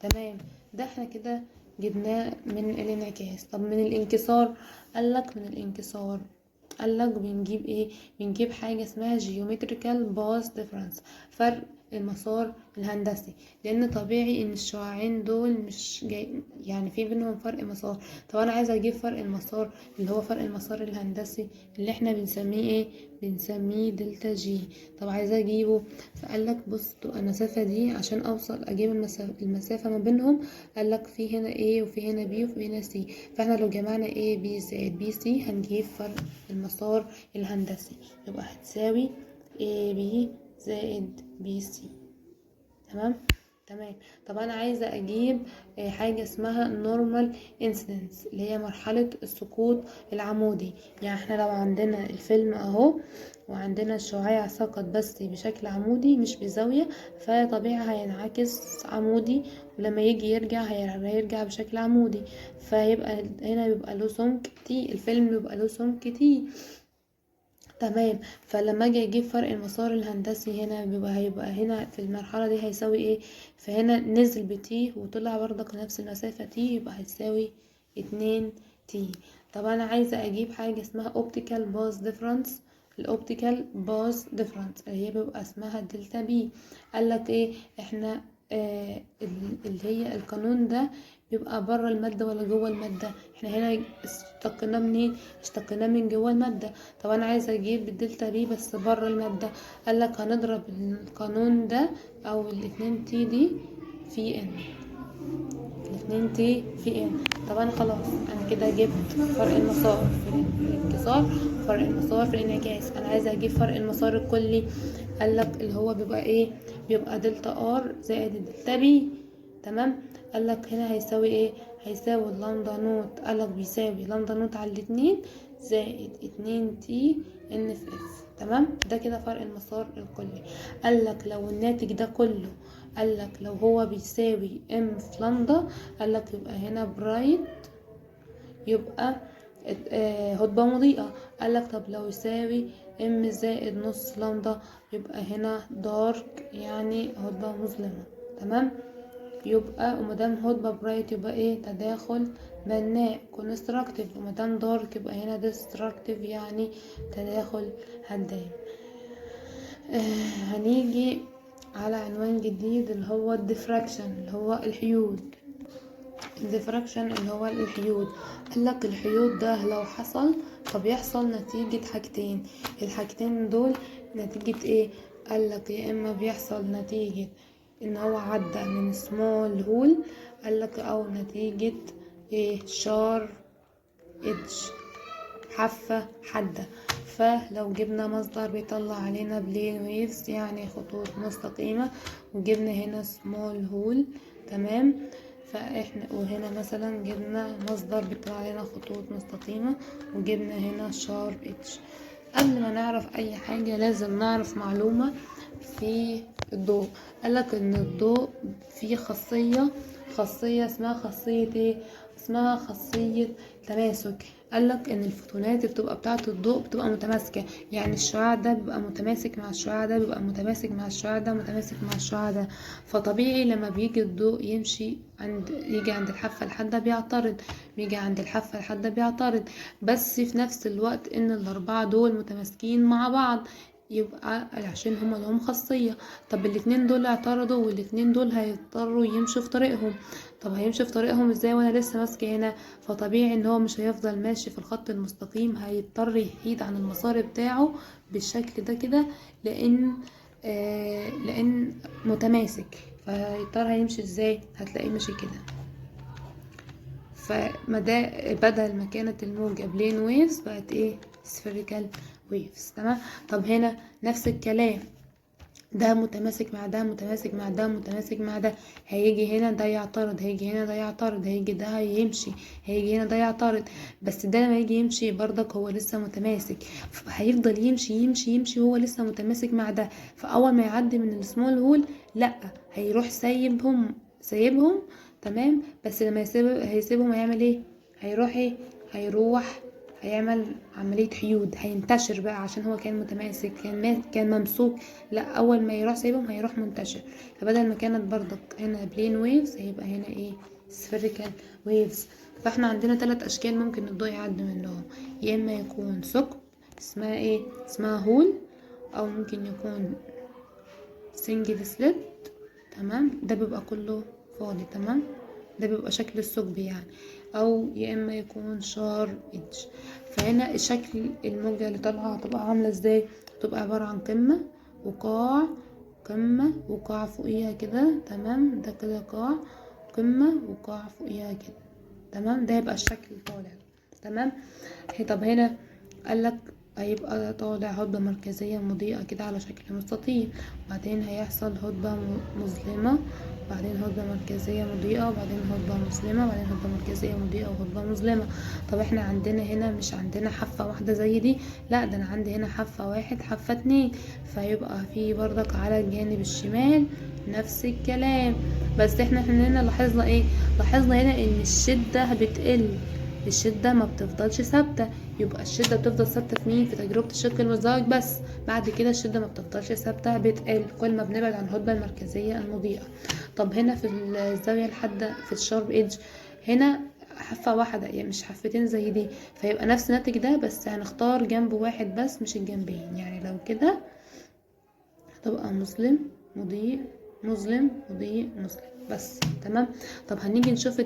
تمام، ده احنا كده جبناه من الانعكاس. طب من الانكسار، قالك من الانكسار قالك بنجيب ايه؟ بنجيب حاجة اسمها geometrical path difference، فرق المسار الهندسي، لان طبيعي ان الشعاعين دول مش جاي يعني في بينهم فرق مسار. طب انا عايزه اجيب فرق المسار اللي هو فرق المسار الهندسي اللي احنا بنسميه ايه؟ بنسميه delta G. طب عايزه اجيبه، فقالك بص تبقى المسافه دي عشان اوصل اجيب المسافه ما بينهم، قالك في هنا A وفي هنا B وفي هنا C، فاحنا لو جمعنا A B زائد B C هنجيب فرق المسار الهندسي، يبقى هتساوي A B زائد B C. تمام تمام. طب انا عايزه اجيب حاجه اسمها normal incidence اللي هي مرحله السقوط العمودي. يعني احنا لو عندنا الفيلم اهو وعندنا الشعاع سقط بس بشكل عمودي مش بزاويه، فطبيعي هينعكس عمودي، ولما يجي يرجع هيرجع بشكل عمودي، فيبقى هنا بيبقى له سمك T، الفيلم بيبقى له سمك T. تمام، فلما اجي اجيب فرق المسار الهندسي هنا هيبقى هنا في المرحلة دي هيساوي ايه؟ فهنا نزل ب T وطلع برضك نفس المسافة T، يبقى هيساوي 2 T. طب انا عايزة اجيب حاجة اسمها optical path difference، ال optical path difference اللي هي بيبقى اسمها delta P. قالك ايه؟ احنا اللي هي القانون ده بيبقى بره المادة ولا جوه المادة؟ احنا هنا اشتقناه منين؟ اشتقناه من جوه المادة. طب انا عايزة اجيب ال delta P بس بره المادة، قالك هنضرب القانون ده او الاتنين T دي في N، الاتنين T في N. طب انا خلاص انا كده جبت فرق المسار في الانكسار، فرق المسار في الانعكاس. انا عايزة اجيب فرق المسار الكلي، قالك اللي هو بيبقى ايه؟ بيبقى delta R زائد ال delta P. تمام، قالك هنا هيساوي ايه؟ هيساوي ال lambda naught، قالك بيساوي lambda naught على الاتنين زائد 2 T N في F. تمام، ده كده فرق المسار الكلي. قالك لو الناتج ده كله، قالك لو هو بيساوي M في لامدا، قالك يبقى هنا bright، يبقى هضبة مضيئة. قالك طب لو يساوي M زائد نص لامدا يبقى هنا dark، يعني هضبة مظلمة. تمام، يبقى ومادام هضبة bright يبقى ايه؟ تداخل بناء constructive، ومادام dark يبقى هنا destructive، يعني تداخل هدام. هنيجي على عنوان جديد اللي هو ال diffraction اللي هو الحيود. ال diffraction اللي هو الحيود، قالك الحيود ده لو حصل فبيحصل نتيجة حاجتين. الحاجتين دول نتيجة ايه؟ قالك يا اما بيحصل نتيجة ان هو عدى من small hole، قالك او نتيجة ايه؟ sharp edge، حافة حادة. فلو جبنا مصدر بيطلع علينا plane waves يعني خطوط مستقيمة، وجبنا هنا small hole، تمام، فاحنا وهنا مثلا جبنا مصدر بيطلع علينا خطوط مستقيمة، وجبنا هنا sharp edge. قبل ما نعرف اي حاجة لازم نعرف معلومة في الضوء. قالك ان الضوء فيه خاصية اسمها خاصية ايه؟ اسمها خاصية تماسك. قالك ان الفوتونات بتبقى بتاعة الضوء بتبقى متماسكة، يعني الشعاع ده بيبقى متماسك مع الشعاع ده، بيبقى متماسك مع الشعاع ده، متماسك مع الشعاع ده. فطبيعي لما بيجي الضوء يمشي يجي عند الحافة الحادة بيعترض، بيجي عند الحافة الحادة بيعترض، بس في نفس الوقت ان الاربعة دول متماسكين مع بعض، يبقى عشان هما لهم خاصية. طب الاتنين دول اعترضوا والاتنين دول هيضطروا يمشوا في طريقهم. طب هيمشوا في طريقهم ازاي وانا لسه ماسكه هنا؟ فطبيعي ان هو مش هيفضل ماشي في الخط المستقيم، هيضطر يحيد عن المسار بتاعه بالشكل ده كده، لان متماسك. فيضطر هيمشي ازاي؟ هتلاقيه ماشي كده. فمدى بدل ما كانت الموجة plane waves بقت ايه؟ spherical waves. تمام. طب هنا نفس الكلام، ده متماسك مع ده، متماسك مع ده، متماسك مع ده، هيجي هنا ده يعترض، هيجي هنا ده يعترض، هيجي ده هيمشي، هيجي هنا ده يعترض، بس ده لما يجي يمشي برضك هو لسه متماسك، هيفضل يمشي يمشي يمشي وهو لسه متماسك مع ده. فاول ما يعدي من ال small hole لا هيروح سايبهم. تمام. بس لما هيسيبهم هيعمل ايه؟ هيروح ايه؟ هيروح هيعمل عملية حيود، هينتشر بقى عشان هو كان متماسك، كان ممسوك. لا، اول ما يروح سايبهم هيروح منتشر. فبدل ما كانت برضك هنا plane waves هيبقى هنا ايه؟ spherical waves. فاحنا عندنا 3 اشكال ممكن الضوء يعدي منهم، يا اما يكون ثقب اسمها ايه؟ اسمها hole، او ممكن يكون single slit، تمام، ده بيبقى كله فاضي، تمام، ده بيبقى شكل الثقب يعني، او يا اما يكون sharp edge. فهنا شكل الموجة اللي طالعة هتبقى عاملة ازاي؟ هتبقى عبارة عن قمة وقاع، قمة وقاع فوقيها كده، تمام، ده كده قاع، قمة وقاع فوقيها كده، تمام، ده يبقى الشكل طالع، تمام. طب هنا قالك هيبقى طالع هضبة مركزية مضيئة كده على شكل مستطيل، وبعدين هيحصل هضبة مظلمة، وبعدين هضبة مركزية مضيئة، وبعدين هضبة مظلمة، وبعدين هضبة مركزية مضيئة، وهضبة مظلمة. طب احنا عندنا هنا مش عندنا حافة واحدة زي دي، لا ده انا عندي هنا حافة واحد، حافة اتنين، فيبقى في برضك على الجانب الشمال نفس الكلام. بس احنا هنا لاحظنا ايه؟ لاحظنا هنا ان الشدة بتقل، الشدة ما بتفضلش ثابتة. يبقى الشدة بتفضل ثابتة في مين؟ في تجربة الشق المزدوج بس، بعد كده الشدة ما بتفضلش ثابتة، بتقل كل ما بنبعد عن الهدبة المركزية المضيئة. طب هنا في الزاوية الحادة في ال sharp edge هنا حافة واحدة، يعني مش حافتين زي دي، فيبقى نفس الناتج ده بس هنختار جنب واحد بس مش الجنبين. يعني لو كده هتبقى مظلم مضيء مظلم مضيء مظلم بس، تمام. طب هنيجي نشوف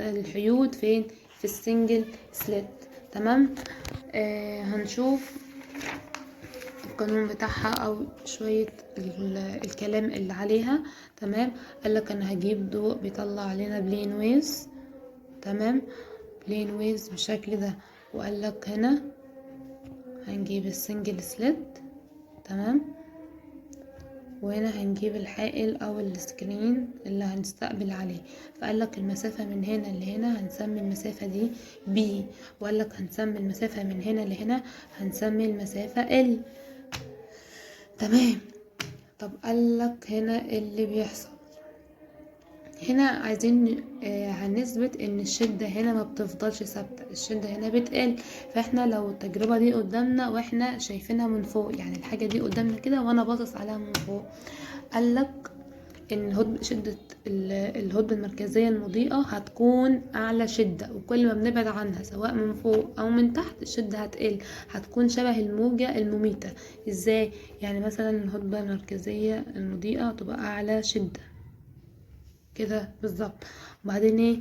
الحيود فين؟ في ال single slit، تمام. هنشوف القانون بتاعها او شوية الكلام اللي عليها، تمام. قالك انا هجيب ضوء بيطلع علينا plane waves، تمام، plane waves بالشكل ده، وقالك هنا هنجيب ال single slit، تمام، وهنا هنجيب الحائل او ال screen اللي هنستقبل عليه. فقالك المسافة من هنا لهنا هنسمي المسافة دي B، وقالك هنسمي المسافة من هنا لهنا هنسمي المسافة L، تمام. طب قالك هنا اللي بيحصل هنا عايزين هنثبت ان الشدة هنا ما بتفضلش ثابتة، الشدة هنا بتقل. فاحنا لو التجربة دي قدامنا واحنا شايفينها من فوق، يعني الحاجة دي قدامنا كده وانا باصص عليها من فوق، قالك ان شدة الهدبة المركزية المضيئة هتكون اعلى شدة، وكل ما بنبعد عنها سواء من فوق او من تحت الشدة هتقل، هتكون شبه الموجة المميتة. ازاي؟ يعني مثلا الهدبة المركزية المضيئة تبقى اعلى شدة كده بالظبط، وبعدين ايه؟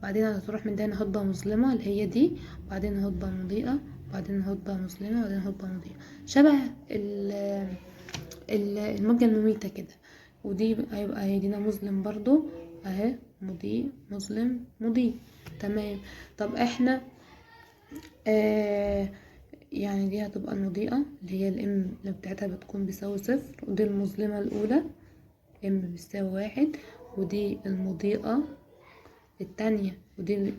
بعدين هتروح من ده هنا هضبة مظلمة اللي هي دي، وبعدين هضبة مضيئة، وبعدين هضبة مظلمة، وبعدين هضبة مضيئة، شبه الموجة المميتة كده. ودي هيبقى هيدينا مظلم برضو اهي، مضيء مظلم مضيء، تمام. طب احنا يعني دي هتبقى المضيئة اللي هي ال M اللي بتاعتها بتكون بيساوي 0، ودي المظلمة الأولى M بيساوي 1، ودي المضيئة التانية، ودي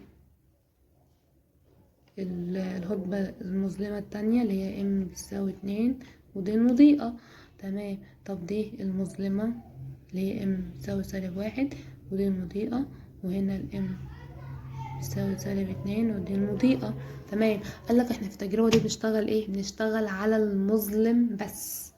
الهدبة المظلمة التانية اللي هي M بتساوي 2، ودي المضيئة، تمام. طب دي المظلمة اللي هي M بتساوي سالب 1، ودي المضيئة، وهنا ال M بتساوي سالب 2، ودي المضيئة، تمام. قالك احنا في التجربة دي بنشتغل ايه؟ بنشتغل على المظلم بس.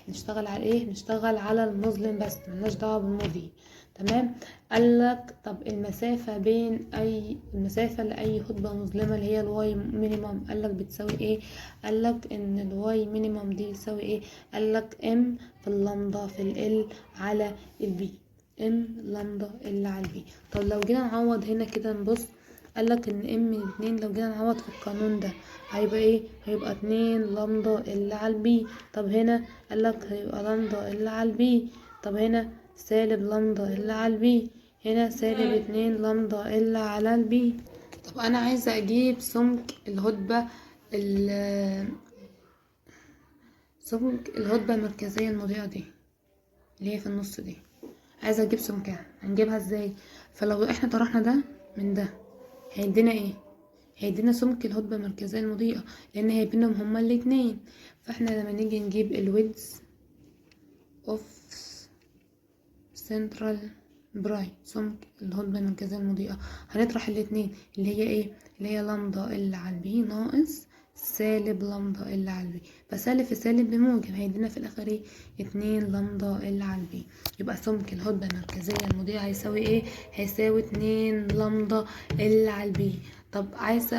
نشتغل على ايه؟ نشتغل على المظلم بس، ملناش دعوة بالمضيء، تمام. قالك طب المسافة بين اي المسافة لأي هدبة مظلمة اللي هي ال Y minimum، قالك بتساوي ايه؟ قالك ان ال Y minimum دي بتساوي ايه؟ قالك M في اللامدا في ال L على ال B، M lambda L على ال B. طب لو جينا نعوض هنا كده نبص، قالك ان M 2 لو جينا نعوض في القانون ده هيبقى ايه؟ هيبقى 2 lambda L على ال B. طب هنا قالك هيبقى lambda L على ال B. طب هنا سالب lambda L على ال B، هنا سالب 2 lambda L على ال B. طب انا عايزة اجيب سمك الهدبة سمك الهدبة المركزية المضيئة دي اللي هي في النص دي، عايزة اجيب سمكها، هنجيبها ازاي؟ فلو احنا طرحنا ده من ده هيدينا ايه؟ هيدينا سمك الهدبة المركزية المضيئة، لان هي بينهم هما الاتنين. فاحنا لما نيجي نجيب ال width of central bright، سمك الهدبة المركزية المضيئة. هنطرح الاتنين اللي هي ايه؟ اللي هي lambda L على ال B ناقص سالب lambda L على ال B، فسالب في سالب بموجب، هيدينا في الاخر ايه؟ 2 lambda L على ال B. يبقى سمك الهدبة المركزية المضيئة هيساوي ايه؟ هيساوي 2 lambda L على ال B. طب عايزة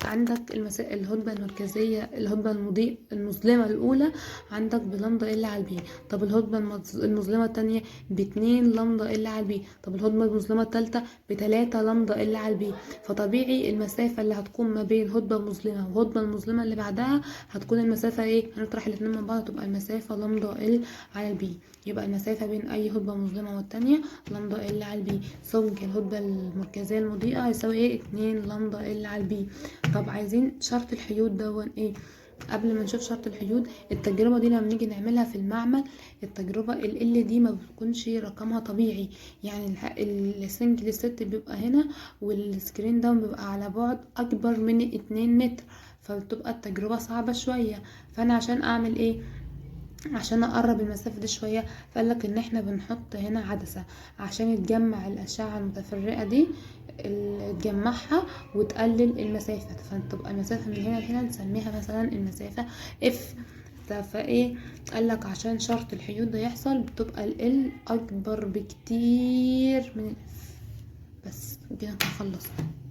عندك الهدبة المركزية، الهدبة المضيء المظلمة الأولى عندك ب lambda L على ال B. طب الهدبة المظلمة التانية ب2 lambda L على ال B. طب الهدبة المظلمة التالتة ب3 lambda L على ال B. فطبيعي المسافة اللي هتكون ما بين هدبة مظلمة وهدبة المظلمة اللي بعدها هتكون المسافة ايه؟ هنطرح الاتنين من بعض، تبقى المسافة lambda L على ال B. يبقى المسافة بين أي هدبة مظلمة والتانية lambda L على ال B. سمك الهدبة المركزية المضيئة هيساوي ايه؟ 2 lambda L على ال B. طب عايزين شرط الحيود دون ايه؟ قبل ما نشوف شرط الحيود، التجربة دي لما نيجي نعملها في المعمل، التجربة ال L دي ما بتكونش رقمها طبيعي، يعني ال single slit بيبقى هنا وال screen ده بيبقى على بعد أكبر من 2 متر، فبتبقى التجربة صعبة شوية. فأنا عشان أعمل ايه؟ عشان اقرب المسافة دي شوية، فقالك ان احنا بنحط هنا عدسة عشان يتجمع الاشعة المتفرقة دي، تجمعها وتقلل المسافة، فتبقى المسافة من هنا لهنا نسميها مثلا المسافة F. فايه قالك عشان شرط الحيود ده يحصل بتبقى ال L اكبر بكتير من ال F. بس كده خلصنا.